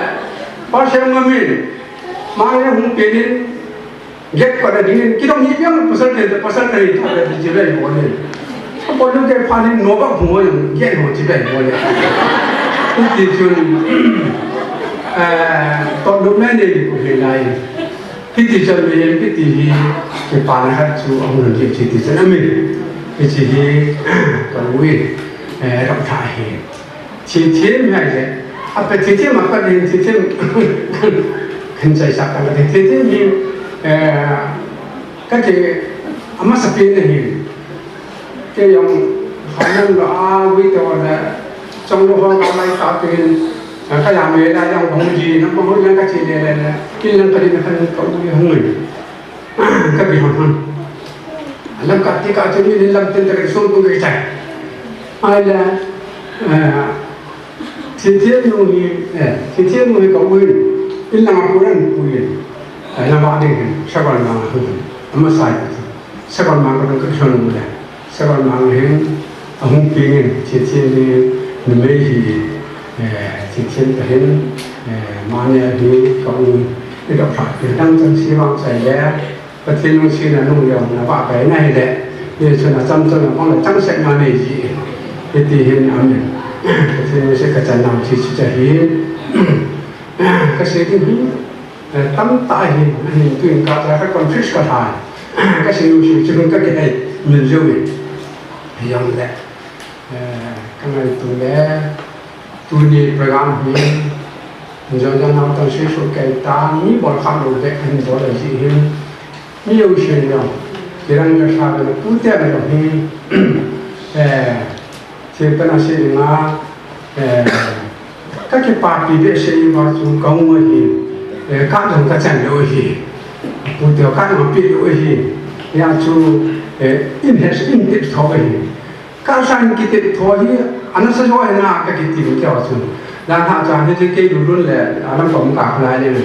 pa se ma mi. Ma ne hung pe ni, get pa da ding, ki dong ni piang, pasal kani ta, pasal kani ta pi, ji le ko ni. Ko lu ke pa ni no ba hung wo, get no ji le ko ni. Ti chun, eh, to lu me ni ku he lai. Hiti chun mi, hiti hi, kipana khat chu ahung lhun hi, hiti chun amin. Hiche hi, ka u in, eh, Doctor hi. Thithem hi le, ape thithem a ka din thithem, kan chai sa ka din thithem hi, eh, ka ti, amasa pen ahi. Kei jong, khanan lo a, ui to le, chong lo ho ka lai ta pin, ka ya me la jong bong ji, na bong ho jong ka chi le le le, kin lang ka di na kan ka u jong ngui. Ka bi hon hon. Lam ka ti ka chu mi lam tin ta ka sum ku ka chai. Ai le, eh, Thithem nu hi, eh, Thithem nu hi ka u in, in lang a pu in pu in. Eh, na ba ding hin, sakol ma hu. Ama sai. Sakol ma ka ka thon mu le. Sakol ma hin, ahung ping in, Thithem ni, numei hi, eh, Thithem ta hin, eh, ma ne hi ka u in. Ni ka pha, ni dang chang si wang sai le. Pathen lungsetna nung jong na vahpai na hile, hichun achamcham a pang le changseh na nei ji, hiti hin amin. Pathen lungset ka chan nau chi chu cha hi. Ka sei ding hi, eh, tamtah hi, ahin tuin ka cha ka confuse ka tha. Ka sei lungset chu ka kihei mil jong hi. Hijongle, eh, ka ngaito le, tuni program hi, Jong jong nau tang sei suh kei ta, mi bol kha lou bek hin bol a ji hin. Mi jouse jong, kilang jong sa ve le, pute ve jong hi, eh, thil kana sei nga, eh, ka kipapi behseh uva chu ka hung ahi, eh, ka jong ka chan lou ahi, pute ka jong pi lou ahi, hia chu, eh, in hes in tip tho ahi. Ka san kiti tho hi, ana sa jo hi na ka kiti u keu chu. Dan ha chan hi kei lu lun le, a lam pom ka lai le,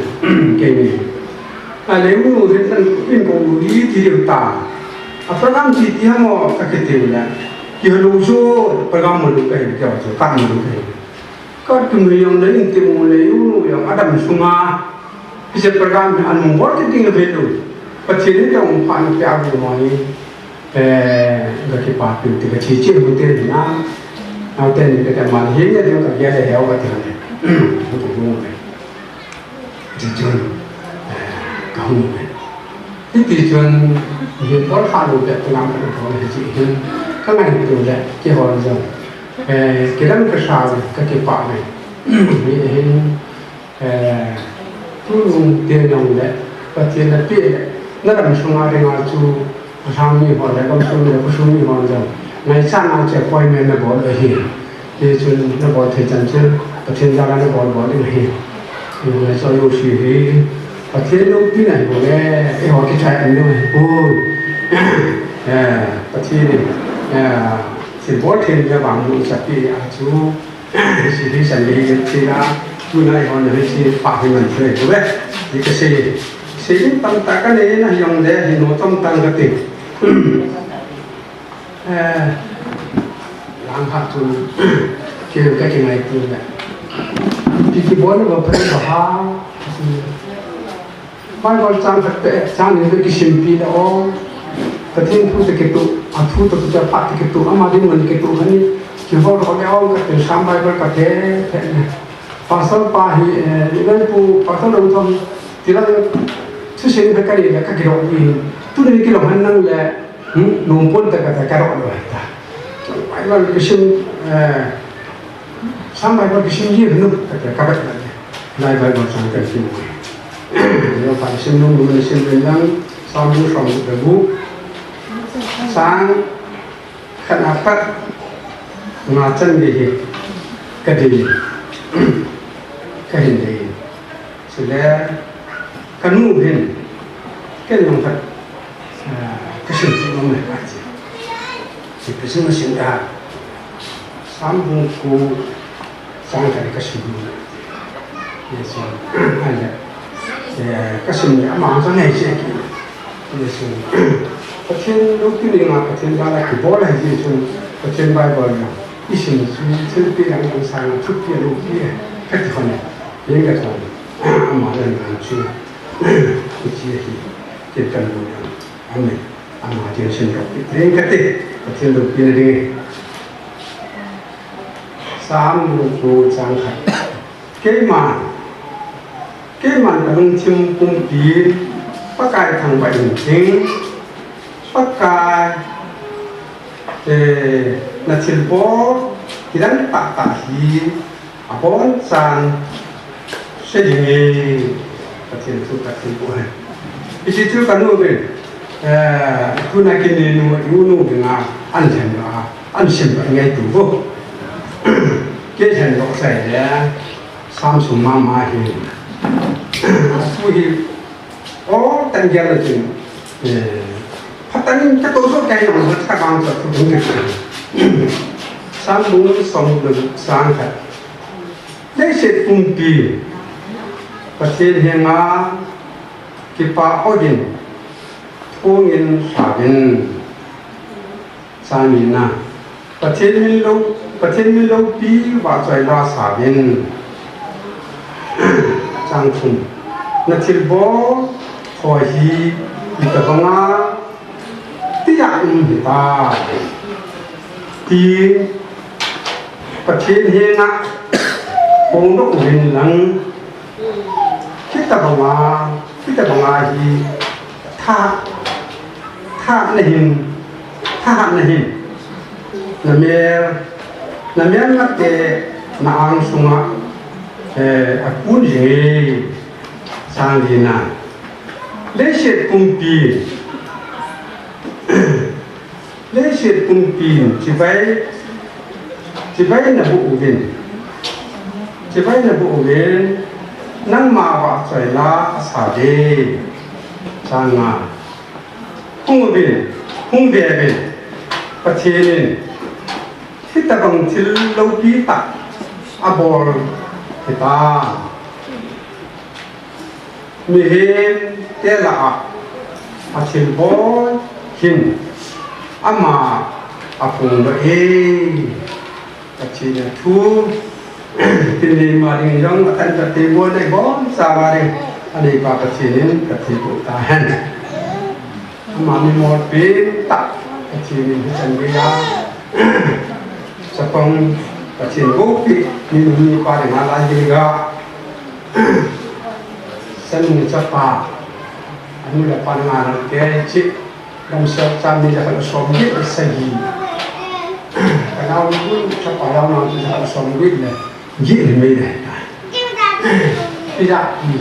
kei ni. A le mu hin san in ko lu di ti u ta. A program ti ti ha mo ka kiti u le. Ki lu so program mo lu ka hi keu chu, ka mo lu ka hi. Ka tu mi jong le in ti mu le u jong adam sunga. Hiche program hi anung bol kit ding ve lou. Pathen in jong pha na pia bu mo hi. Eh, ka kipapi ti ka chi chi mu te na. Nau te ni ka ta man hi ne ding ka gel le heu ka ti ne. Ka ti bu mo. Ti chun. Eh, ka hung ve. Hiti chun, hi bol kha lou bep te lam ka bol hi chi hin, ka ngaito le, kihol jong. Eh, kilang ka sa le, ka kipah le. Hi hin, eh, tu lung te jong le, Pathen na pe le, na lam sunga ringa chu, a sang mi ho le, kam sung le, ku sung mi ho jong. Ngai sa na che poi me na bol le hi. Hichun na bol thei chan chu, Pathen jal a na bol bol ding ahi. Hiche jouse hi, Pathen loupina ahi bou le, eiho kichai um ding ahi bou. Eh, Pathen in, eh, thil bol thei na vang mu chapi a chu, hiche hi Sunday hi thila, tuna eiho na hiche pa hi man thei bou ve. Hi kasei, sei ding tamtah kanei na jong le, hi no tamtah kati. Eh, lang ha chu, kei ka kingaito le. Ti kibol le ba pha ba ha. Bible chang khat te, chang ni te kisimpi le o. Pathen thu te kituh, a thu te kituh, a phat te kituh, ama ding man kituh kani. Kihol hol le o, ka te Sam Bible ka te, te ne. Pastor pa hi, eh, ni ngai pu, Pastor Longthom, ti la, thusim ka kani le, ka kidong ni. Tuni kilong han nang le, Hmm, nung pon ta ka ta ka ro lo ta. Bible kisim, eh, Sam Bible kisim ji nu ta ka ka ba ta. Lai Bible sang ka kisim. Yo pa kisim nung nung kisim rin lang, Sam bu song bu bu. Sang khat na pat nga chan ge hi. Ka di. Kahin dei. Chule kanu hin, ken jong khat, ah, kasim chu um e, ati. Hiche chu nasim da. Sam bung ko chang khat kasim. Yes, sir. Ahile, eh, kasim le ama jong ngai che ki. Yes, sir. Pathen loupi ni nga Pathen jal a kibol ahi jeh chun Pathen Bible na isim chu thilpeh dang dang sang a thupeh loupi e kati hon e. Yen kati hon e. Ama jal a chu. Hiche hi. Ken kan bol jong. Amen. Ama jal a sim loupi. Yen kati. Pathen loupi na ding. Sam bung ko chang khat. Keiman, keiman kalungthim pumpi, Pakai thangvah in ting, Pakai, eh, nathilbol, kidang tahtah hi, abonchan, sei ding e, Pathen thu kathilbol hen. Hiche chu kanu uvin, eh, tuna kin nenu, nunu dinga, an lhen a, an sim a ngaito vo. Kei lhen lou sai le, Sam sung mama hi. Atu hi, o, tan gel la jing. Eh, phatah in kato jo kai nang, phatah bang chu thu ding ke. Sam bung som le chang khat. Leiset pumpi, Pathen henga kipah uvin, thongin sauvin. Chang nina, Pathen min lou, Pathen min loupi vahchoi la sauvin. Chang thum, nathilbol ho hi itobanga tia um hita. Tin, Pathen henga phongdoh uvin lang, hitobanga, hitobanga hi tha, tha nahin, tha nahin. Namel, namel nate na ang sunga, eh, akun jing e. Chang lina, leiset pumpi, leiset pumpin chibai, chibai naboh uvin, chibai naboh uvin, nangma vahchoi la asauve. Chang nga, hung uvin, hung ve uvin, Pathen in hitobang thil loupi tah abol hita. Mihem te lah a athilbol hin ama aphongdoh e. Pathen a thu, tin nei ma ding jong, athan Pathen bol nei bol sa ma ding, aneipa Pathen in Pathen bol tahen. Ama mimol pen tah, Pathen in hichan geiya chapang Pathen bol pi, mi nu mi pa ding a lai ding ga. Sanu chapa, anu le pa nga na te chi, lam sa cha mi ja ka som ni sa gi. Ka nau nu chapa ya na cha som gi le. Ji le mei le ta. Pi ja ki,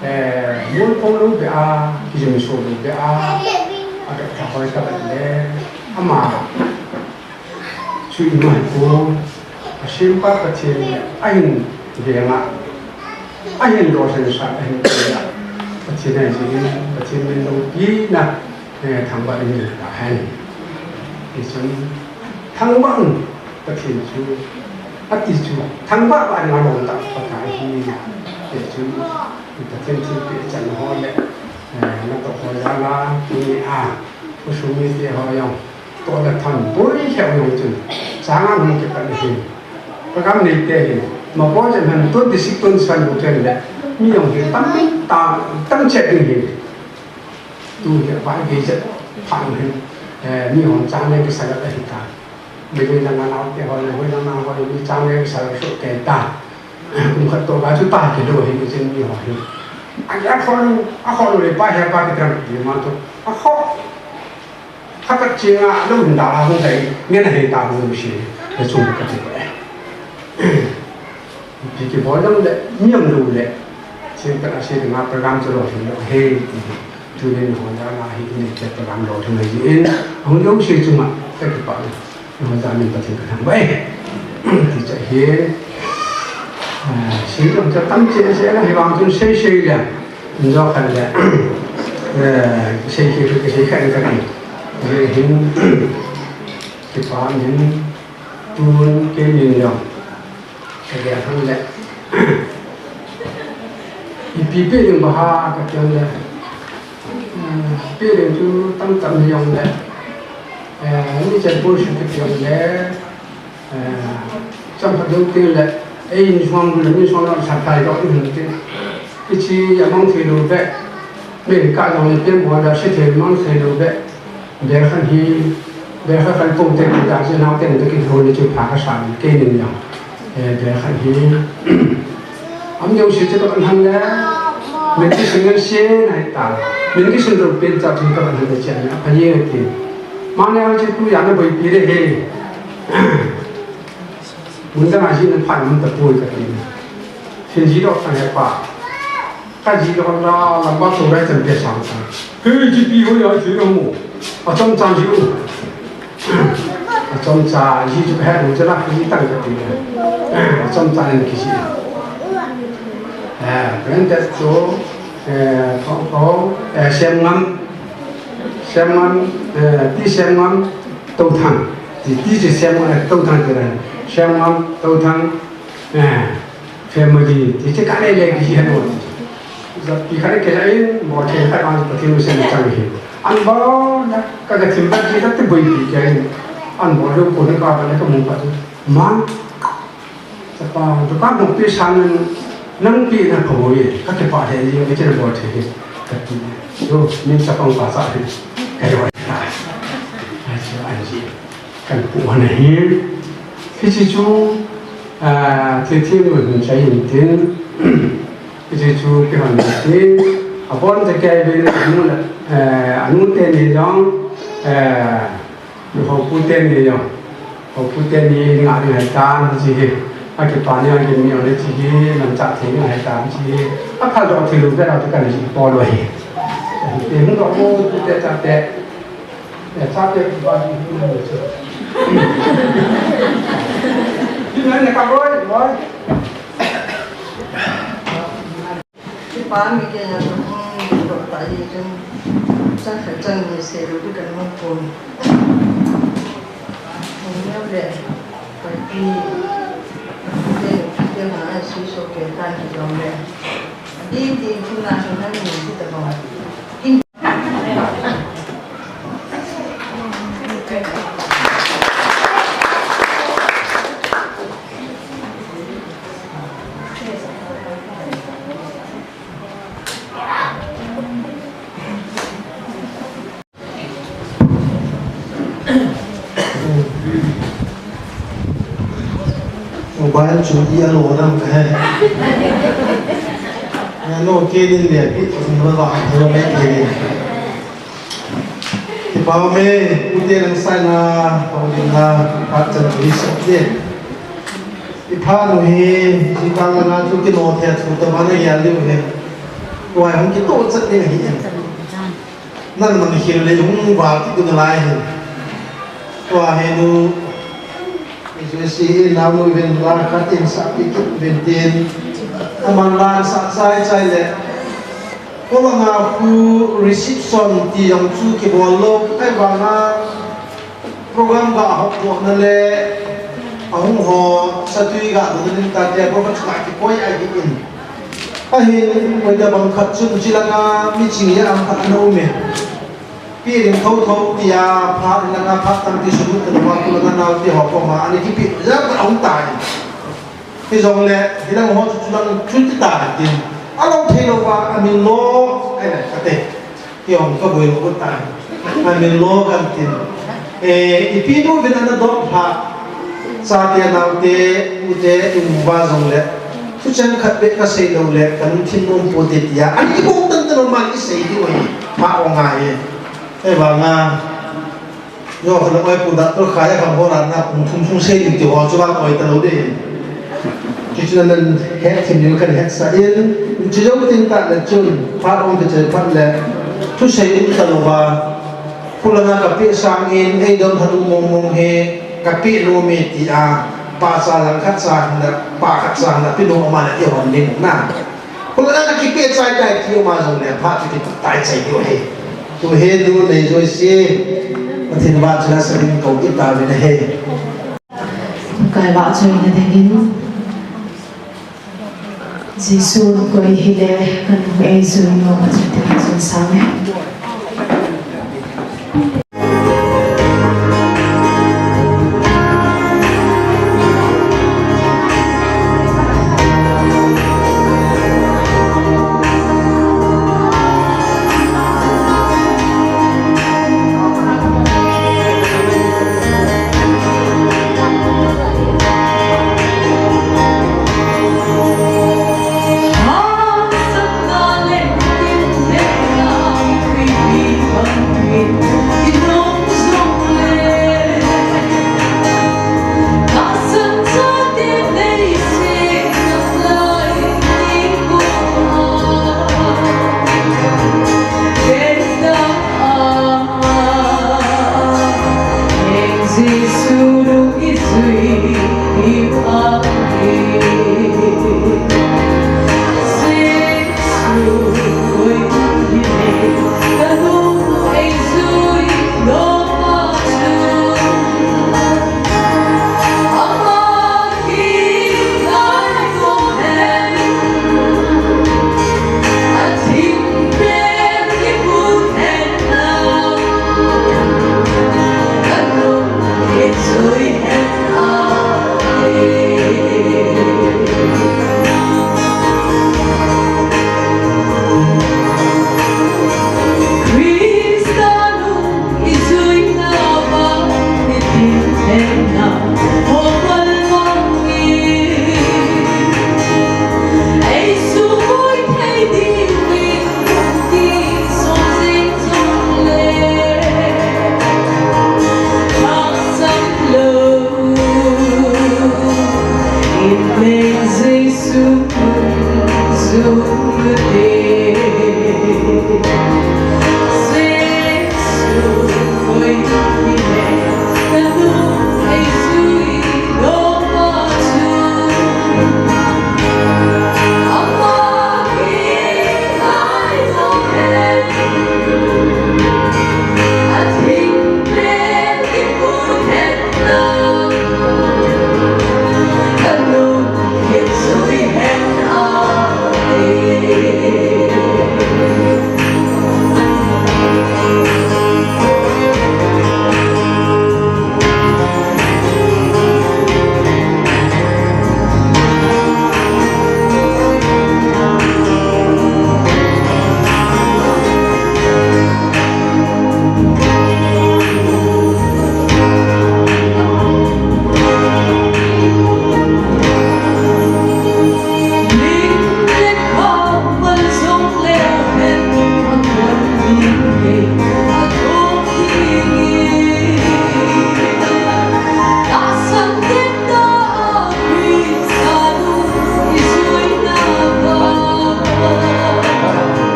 eh, mun pong lu be a, ki jum so lu be a. A ka ka hoi ka le. Ama. Chu ima hi ko. Asempa Pathen ahin venga. Ahin lo sen sa ahin ko ya. Pathen ahi jin, Pathen min loupi na. Eh, thangvah in tahen. Hichun, thangvah in Pathen chu, ati chu, thangvah vah in alom tah Pakai hi, hichun, Pathen thilpeh chan ho le, eh, natoh ho jal a, tuni a, khosung mite ho jong, toh le tham poi keu jong chun, chang a hung kipan hi. Program neite hi, mabol jen han twenty-six, twenty-seven bou chen le, mi jong hi tam, tam, tam chet ding hi. Tu hi avai gei jep phat u hin, eh, mi hon chang le kisa le ahi ta. Meitei lang a naote ho le, hoilang lang ho le, mi chang le kisa le soh kei ta. Kum khat toh ga chu ta kilou hi, mi chen mi ho hi. A, akhol, akhol le pa he pa kitam ti ma tu. Akhol. Khat chenga lou hin da la hung dai, ngen ahi ta hung si. Le chung ka ti ko. Ipi kibol jong le, niam lou le, chen khat a sei dinga program chu lolhing lou ahi, ti hi. Tunin nangho jal a hi, neite program lolhing ahi jin, ahung jouse chunga, ka kipah e, nangho jal a min Pathen ka thangvah e. Ti chu ahi. Sei jong chu tam cheh cheh la, hivang chun sei sei le, injo khat le, eh, sei sei, sei khat ka ti. Hin, kipa hin, tun, kei min jong. Ka gel hang le. Ipi pe ding ba ha ka ti le. Eh, pe ding chu tam tam hi jong le. Eh, ni chen pu shu ki ti jong le. Eh, cham pha ding ti le. Ei in suang le, ni suang le sa kai dok ni ti. Ichi amang thei lou be. Min ka jong le pen bo da se thei mang thei lou be. Bel khat hi, bel khat khat pum te ki da, chi nau te ni te ki ho ni chu pha ka sa ni, kei ni ni. Eh, bel khat hi. Am jong si chu ka ban han le, min ki sin ngan se nai ta. Min ki sin ro pen ta chu ka ban han le chen na, pha ye ti. Ma ne a chi tu ya na boi pi le he. Mun da ma ji na pha mun ta poi ka ti. Sin ji dok ta he pa. Ka ji lou la, lamba to rai chan pe sang sang. Hei, ji pi ho ya, ji lou mo. A chom chan ji u. A chom cha, ji chu he lu cha la, ji tang ka ti. A chom cha nen ki ji. Eh, branded chu, eh, thong thong, eh, Siam Ngam. Siam Ngam, eh, ti Siam Ngam, To Thang. Ti, ti chu Siam Ngam, eh, To Thang ti ran. Siam Ngam, To Thang, eh, family, ti che ka le le ki hi no. Jat pi khat ke la in, mo the khat an Pathen sen chang hi. An ba na ka ka thim ba ji ka te boi pi ke in. An bo lo ko ne ka ba le ka mu pa tu. Ma, ta pa, dukan mo pi san nang pi na ko ye. Ka ke pa he ye, ke che bo the he. Ka ti. Yo, min sa pang pa sa he. Ka yo. Ai, ai, ai. Kan pu ana hi. Hichi chu, ah, thil thil mun hun chai in tin. Hichi chu ki han tin. Abon te kai ve na anu la, eh, anu te ni jong, eh, ho pu te ni jong. Ho pu te ni nga ni hai tan chi hi. A ki pa ni a ki mi o le chi hi, man cha thei ni hai tan chi hi. A pha do thil lu ve la tu kan ji po lo hi. Te hung do mo tu te cha te. Eh, cha te ba ni ni ni che. Ni na ne ka boi, boi. Ki pa mi ke ya to hung do ta yi jun. Cha kha chang ni se lu du kan mo ko. Hung ne le. Ka ti. Te, te ma ai su so ke ta ni do le. Di di tu na so na ni ti ta ba. Mobile chu i a lo dam ka he. Ano ke din le pi, ni ma ba, ni ma me ke. Kipa me, u te nang sai na, pa u din na, pa chan u hi sa te. I pha nu hi, ji ta la na tu ki no the tu ta ba na ya liu he. Wai hung ki to chat ni hi. Nang nang hil le hung va ki tu na lai he. Tua he nu, J C E nau nu ven la ka tin sa pi ki ven tin. Aman la sa sai sai le. Ko la nga khu reception ti jong chu kibol lou, kai vanga program ga hop doh na le, ahung ho satui ga doh na nin ta te, program chu ga kikoi ahi in. Ahin, koi da bang khat chun chi langa mi ching ya ang khat ana um e. Pi ring tho tho tia, pha ring langa pha tam ti sunu ta ma, khu langa nau ti ho ko ma, ani kipi ya ta ahung ta e. Hijongle, hilang ho chu chulang chu ti ta tin. Alo thei lou va, amin lo, ai le, kate. Hi hong ka boi lou ta. Amin lo kan tin. Eh, ipi nu vin ana dot pha. Chate, naote, ute, i um va jongle. Thucheng khat beh ka sei lou le, ka lungthim nom pote tia. Ani i bol tan tan ma i sei ti oi. Pha ong ai. Ahivanga. Yo, khala oi pu doctor Khaya kham ho ran na kum thum sung sei ding ti ho chu vang oi ta lou ding. Chu chu nan het thim ding kan het sa in, chu jong tin ta le chun, phat ong te chai phat le, thusei um ta lou va, khu langa ka pe sang in, ei dom thanu mong mong he, ka pe lou me ti a. Pa cha lang khat cha na, pa khat cha na, pinu ama na ihon ding na. Kula na kipe chai tai ti ama jong le pha ti tai chai diu he. Tu he nu nei jouse. Pathen vahchoi na sa ding kou kit tauvin ahi. Kai vahchoina dingin. Jesu koi hile, kanung eijui nom a chuti chun sang e.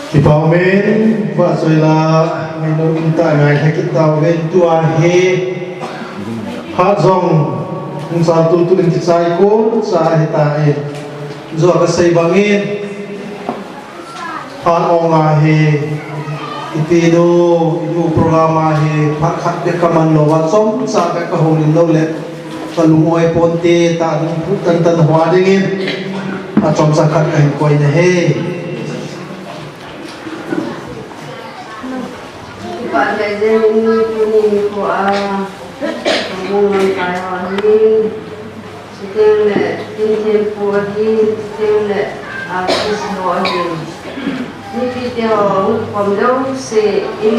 Kipa umin, vahchoi la, ngailutna tah ngailha kit tauve, tua hi, phat jong, hung chan tutu in kichai kon, cha ahitai, jua kasei bangin, phat ong ahi, ipi nu, inu program ahi, phat khat bek kaman lou va, chomcha bek kahoulim lou le, kalung oi ponte, tah ding phu tantan hua dingin, achomcha khat kahin koi nahi. Pah le jeng in tuni nikho a, Mongmon kai ho ahin, chuteng le Tinthem pu ahin, chuteng le artist ho ahin. Mipite ho, hung khom jouse, in,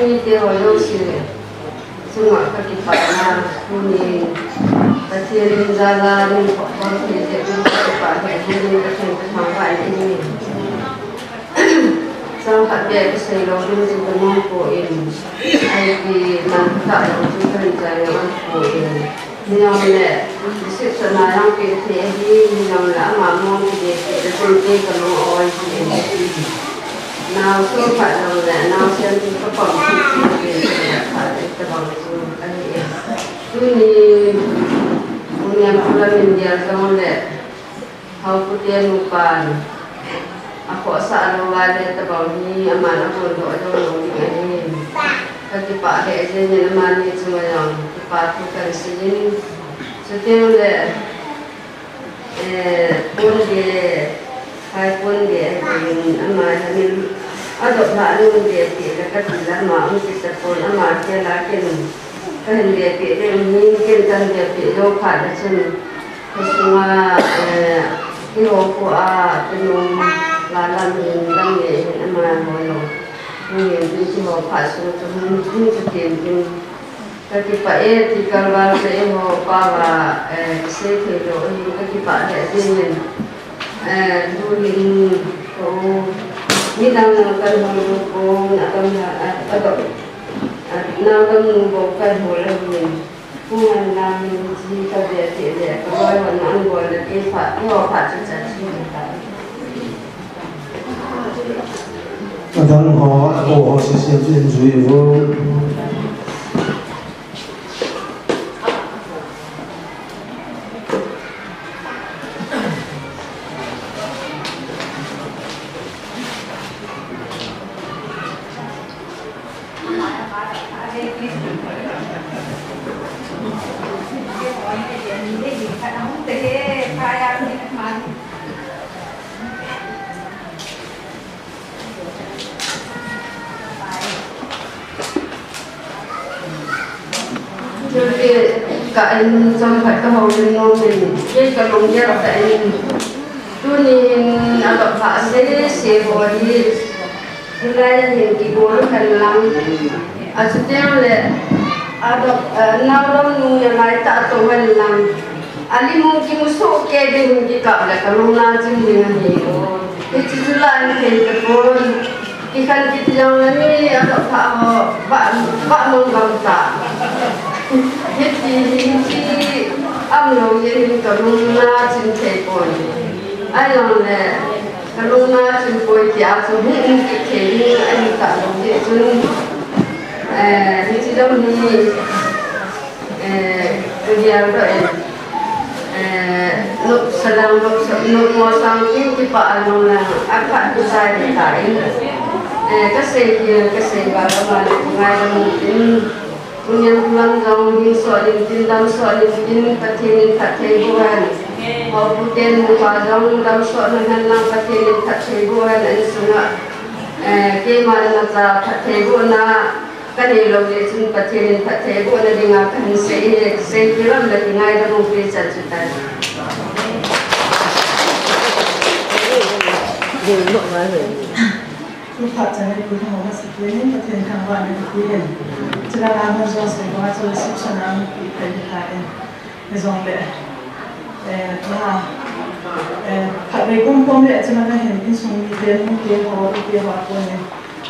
mite ho jouse chunga kakipah na, tuni Pathen in jala min khom khom thei jeh in kakipah lheh jeng in Pathen kathangvah in ahi. Chang khat beh kasei lou ding chu kanom poi, ipi man tah lou chu kahin chai lou poi. Hijongle, reception a jong pe thei ahi, hijongle ama mong kidei peh le chun kei kalung a oi ji in. Nao sung khat jongle, naosen chu kapom thei thei in, khat tabang chu ahi e. Tuni, Pu Niamkholam in gel jongle, Haopu te nupan akhohsah lou uva le tabang hi aman ahondoh jou lou ding ahi. Kakipah lheh jeng in amani chunga jong kipa thu kahin seiyin. Chuteng le, eh, ponge, khai ponge ahin ama hin adop lhah nung ge ti le kati le ama um kit tapon, ama khel a ken kahin vepeh ding ahin, ken kahin vepeh jou phat le chun Khosung a, eh, keiho kho a, kei nung la lam hin dang le hin ama ho jong. Hung hin tin keiho phat sung chu hung, hung chu tin tin. Kakipah e, ti kalval chu eiho pao a, eh, kisei thei lou ahin kakipah lheh jeng in. Eh, tu hin ko, midang kan hol pon, adam ha, adam, adam nu bou kan hol ahin. Hung hen lang in hiche ka ve te le, ka loi hon an bol na te pha, keiho pha chu cha chu ta. Adang ho, apo ho, sisiam chu in jui vo. Chuleh ka in chomkhat ka houlim nom in, kei ka lunggel tah in, tuni hin adop lhah sese ho hi, hilai a hin kigol u hen lang. Achuteng le, adop, eh, naodom nu nalai tah tou hen lang. Alim u kimu soh kei ding, hung kikap le ka lung na chim ding ahi. Hiche chu la in thei tapon. Kikhen kit jongle mi adop lhah ho, vah, vah mang gam ta. Hiti hi, hiche um lou jeh hin ka lung na chim thei pon. Ahijongle, ka lung na chim poi tia chu hung um kit thei ding ahi talou jeh chun, eh, hiche jong hi, eh, ka gel doh in, eh, nopsa lang, nopsa, nopmo sang tin kipah a nung lang, aphat kisai ta in, eh, ka sei hi, ka sei val a ma le ngaidam in, Pu Niamkholam jong hing soh lim tin, dam soh lim tin, Pathen in phatthei boh hen. Haopu te nupa jong dam soh na hen lang, Pathen in phatthei boh hen, insung a, eh, keima le nacha phatthei bohna ka nei lou jeh chun Pathen in phatthei bohna dinga kahin sei e, sei kilam le kingaidam u pe chan chu tai. Thu phat chan a i pu thang ho masa pen in Pathen thangvahna i pe in. Chulanga hung jo sei banga chu reception a hung pi pai ta in. Hijongle, eh, na, eh, khatvei kom kom le chulanga hin insung mite, nute ho, ite ho a kon in.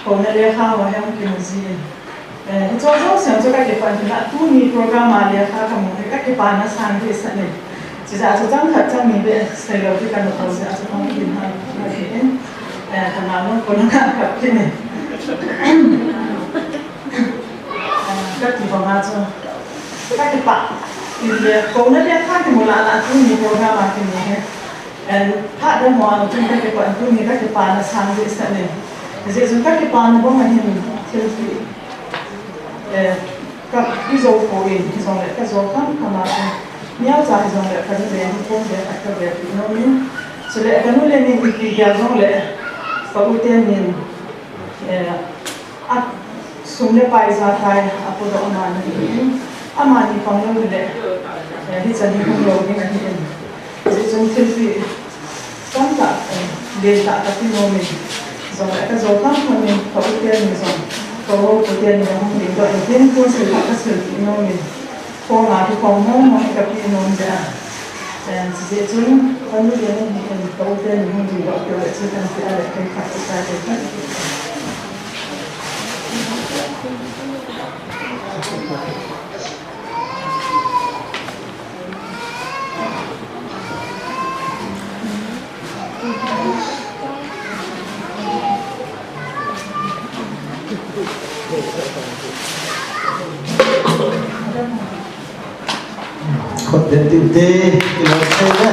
Kouna lekha ho hi hung kimu ji in. Eh, hiche jouse chu kakipah in, tuni program a lekha kamu hi kakipana sang dehset e. Chujeh a chu chang khat chang ni beh seilou ding kanop lou jeh a chu kahung kihil ha, ha kit in, eh, kana lung kon a kakap kit e. Eh, kati banga chu kakipah. Tile kouna lekha kimu lah lah tuni program a kimu hi. Eh, phat dang ho a chun kakipah, tuni kakipana sang dehset e. Hijeh chun kakipana bang a hin thil hi, eh, ka, i jou poi, hijongle ka jou kham kham a chu. Neocha hijongle ka nu le ni pum le khat ka vepeh nom in. Chule ka nu le ni ipi gel jongle ka u tenin, eh, a Sum le pai jat a apodoh aman ahin, amani pang lou le, eh, hichan hi hung lou ding ahin. Hijeh chun thilpeh tamtah, eh, lentah kape nom in, jong le kajou tham tham in, ka u teni jong, ka u pu teni jong hung dingdoh in tin, tun silpeh kasilpeh nom in. Khonga kikhom mong mong kape nom jeh a. Eh, hijeh chun, kanu le nahin, ka u teni hung dingdoh keu le chun kan ti a le kei khat, kei khat, kei khat. Khut dep diu te, kiloi thei le.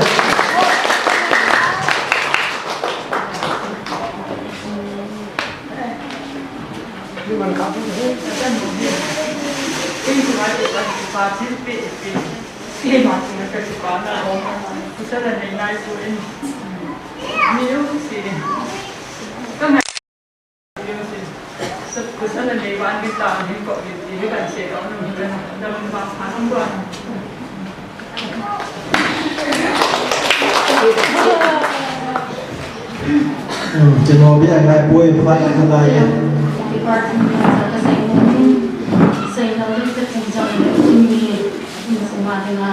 Hmm, Chin Ho bia ngai poi, phat na ngai. Kipa thangvah cha kasei nom in, seilou le kati jong le tuni, insung a dinga,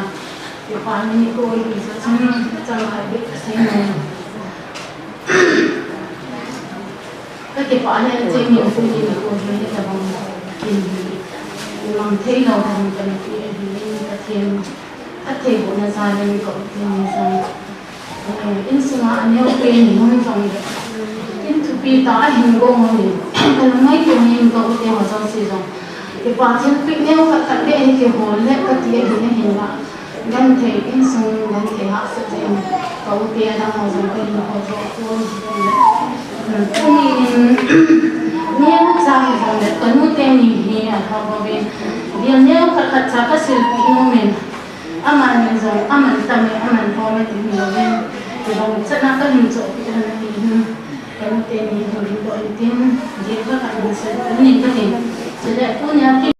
kipa nikho hi cha chang, chang ngai beh kasei nom. Ka kipah le, cheng in tuni nikho hi hitabang kin hi imang thei lou ding kahin ti ahi, Pathen phattheibohna jal in ka u teni jong, eh, insunga aneo pen ni hung jong le, in thupi tah a hin gong hon in, ka lungngai pon in ka u te ho jouse jong, kipa thilpeh neo khat khat beh hi kihol le kati ahi, ahinla genthei, insung genthei hahsat jeh in ka u te adang ho jong kahin hol doh pon, tuni in neocha hi jong le kanu teni hi alha bou vin, bil neo khat khat cha kasilpeh nom in, aman jong, aman tam e, aman hom e ti hilou vin, kibang chan a kahin chohpeh lhon ahi hin, kanu teni hung dingdoh in tin, gei khat khat hin sei in katin, chule tunia ki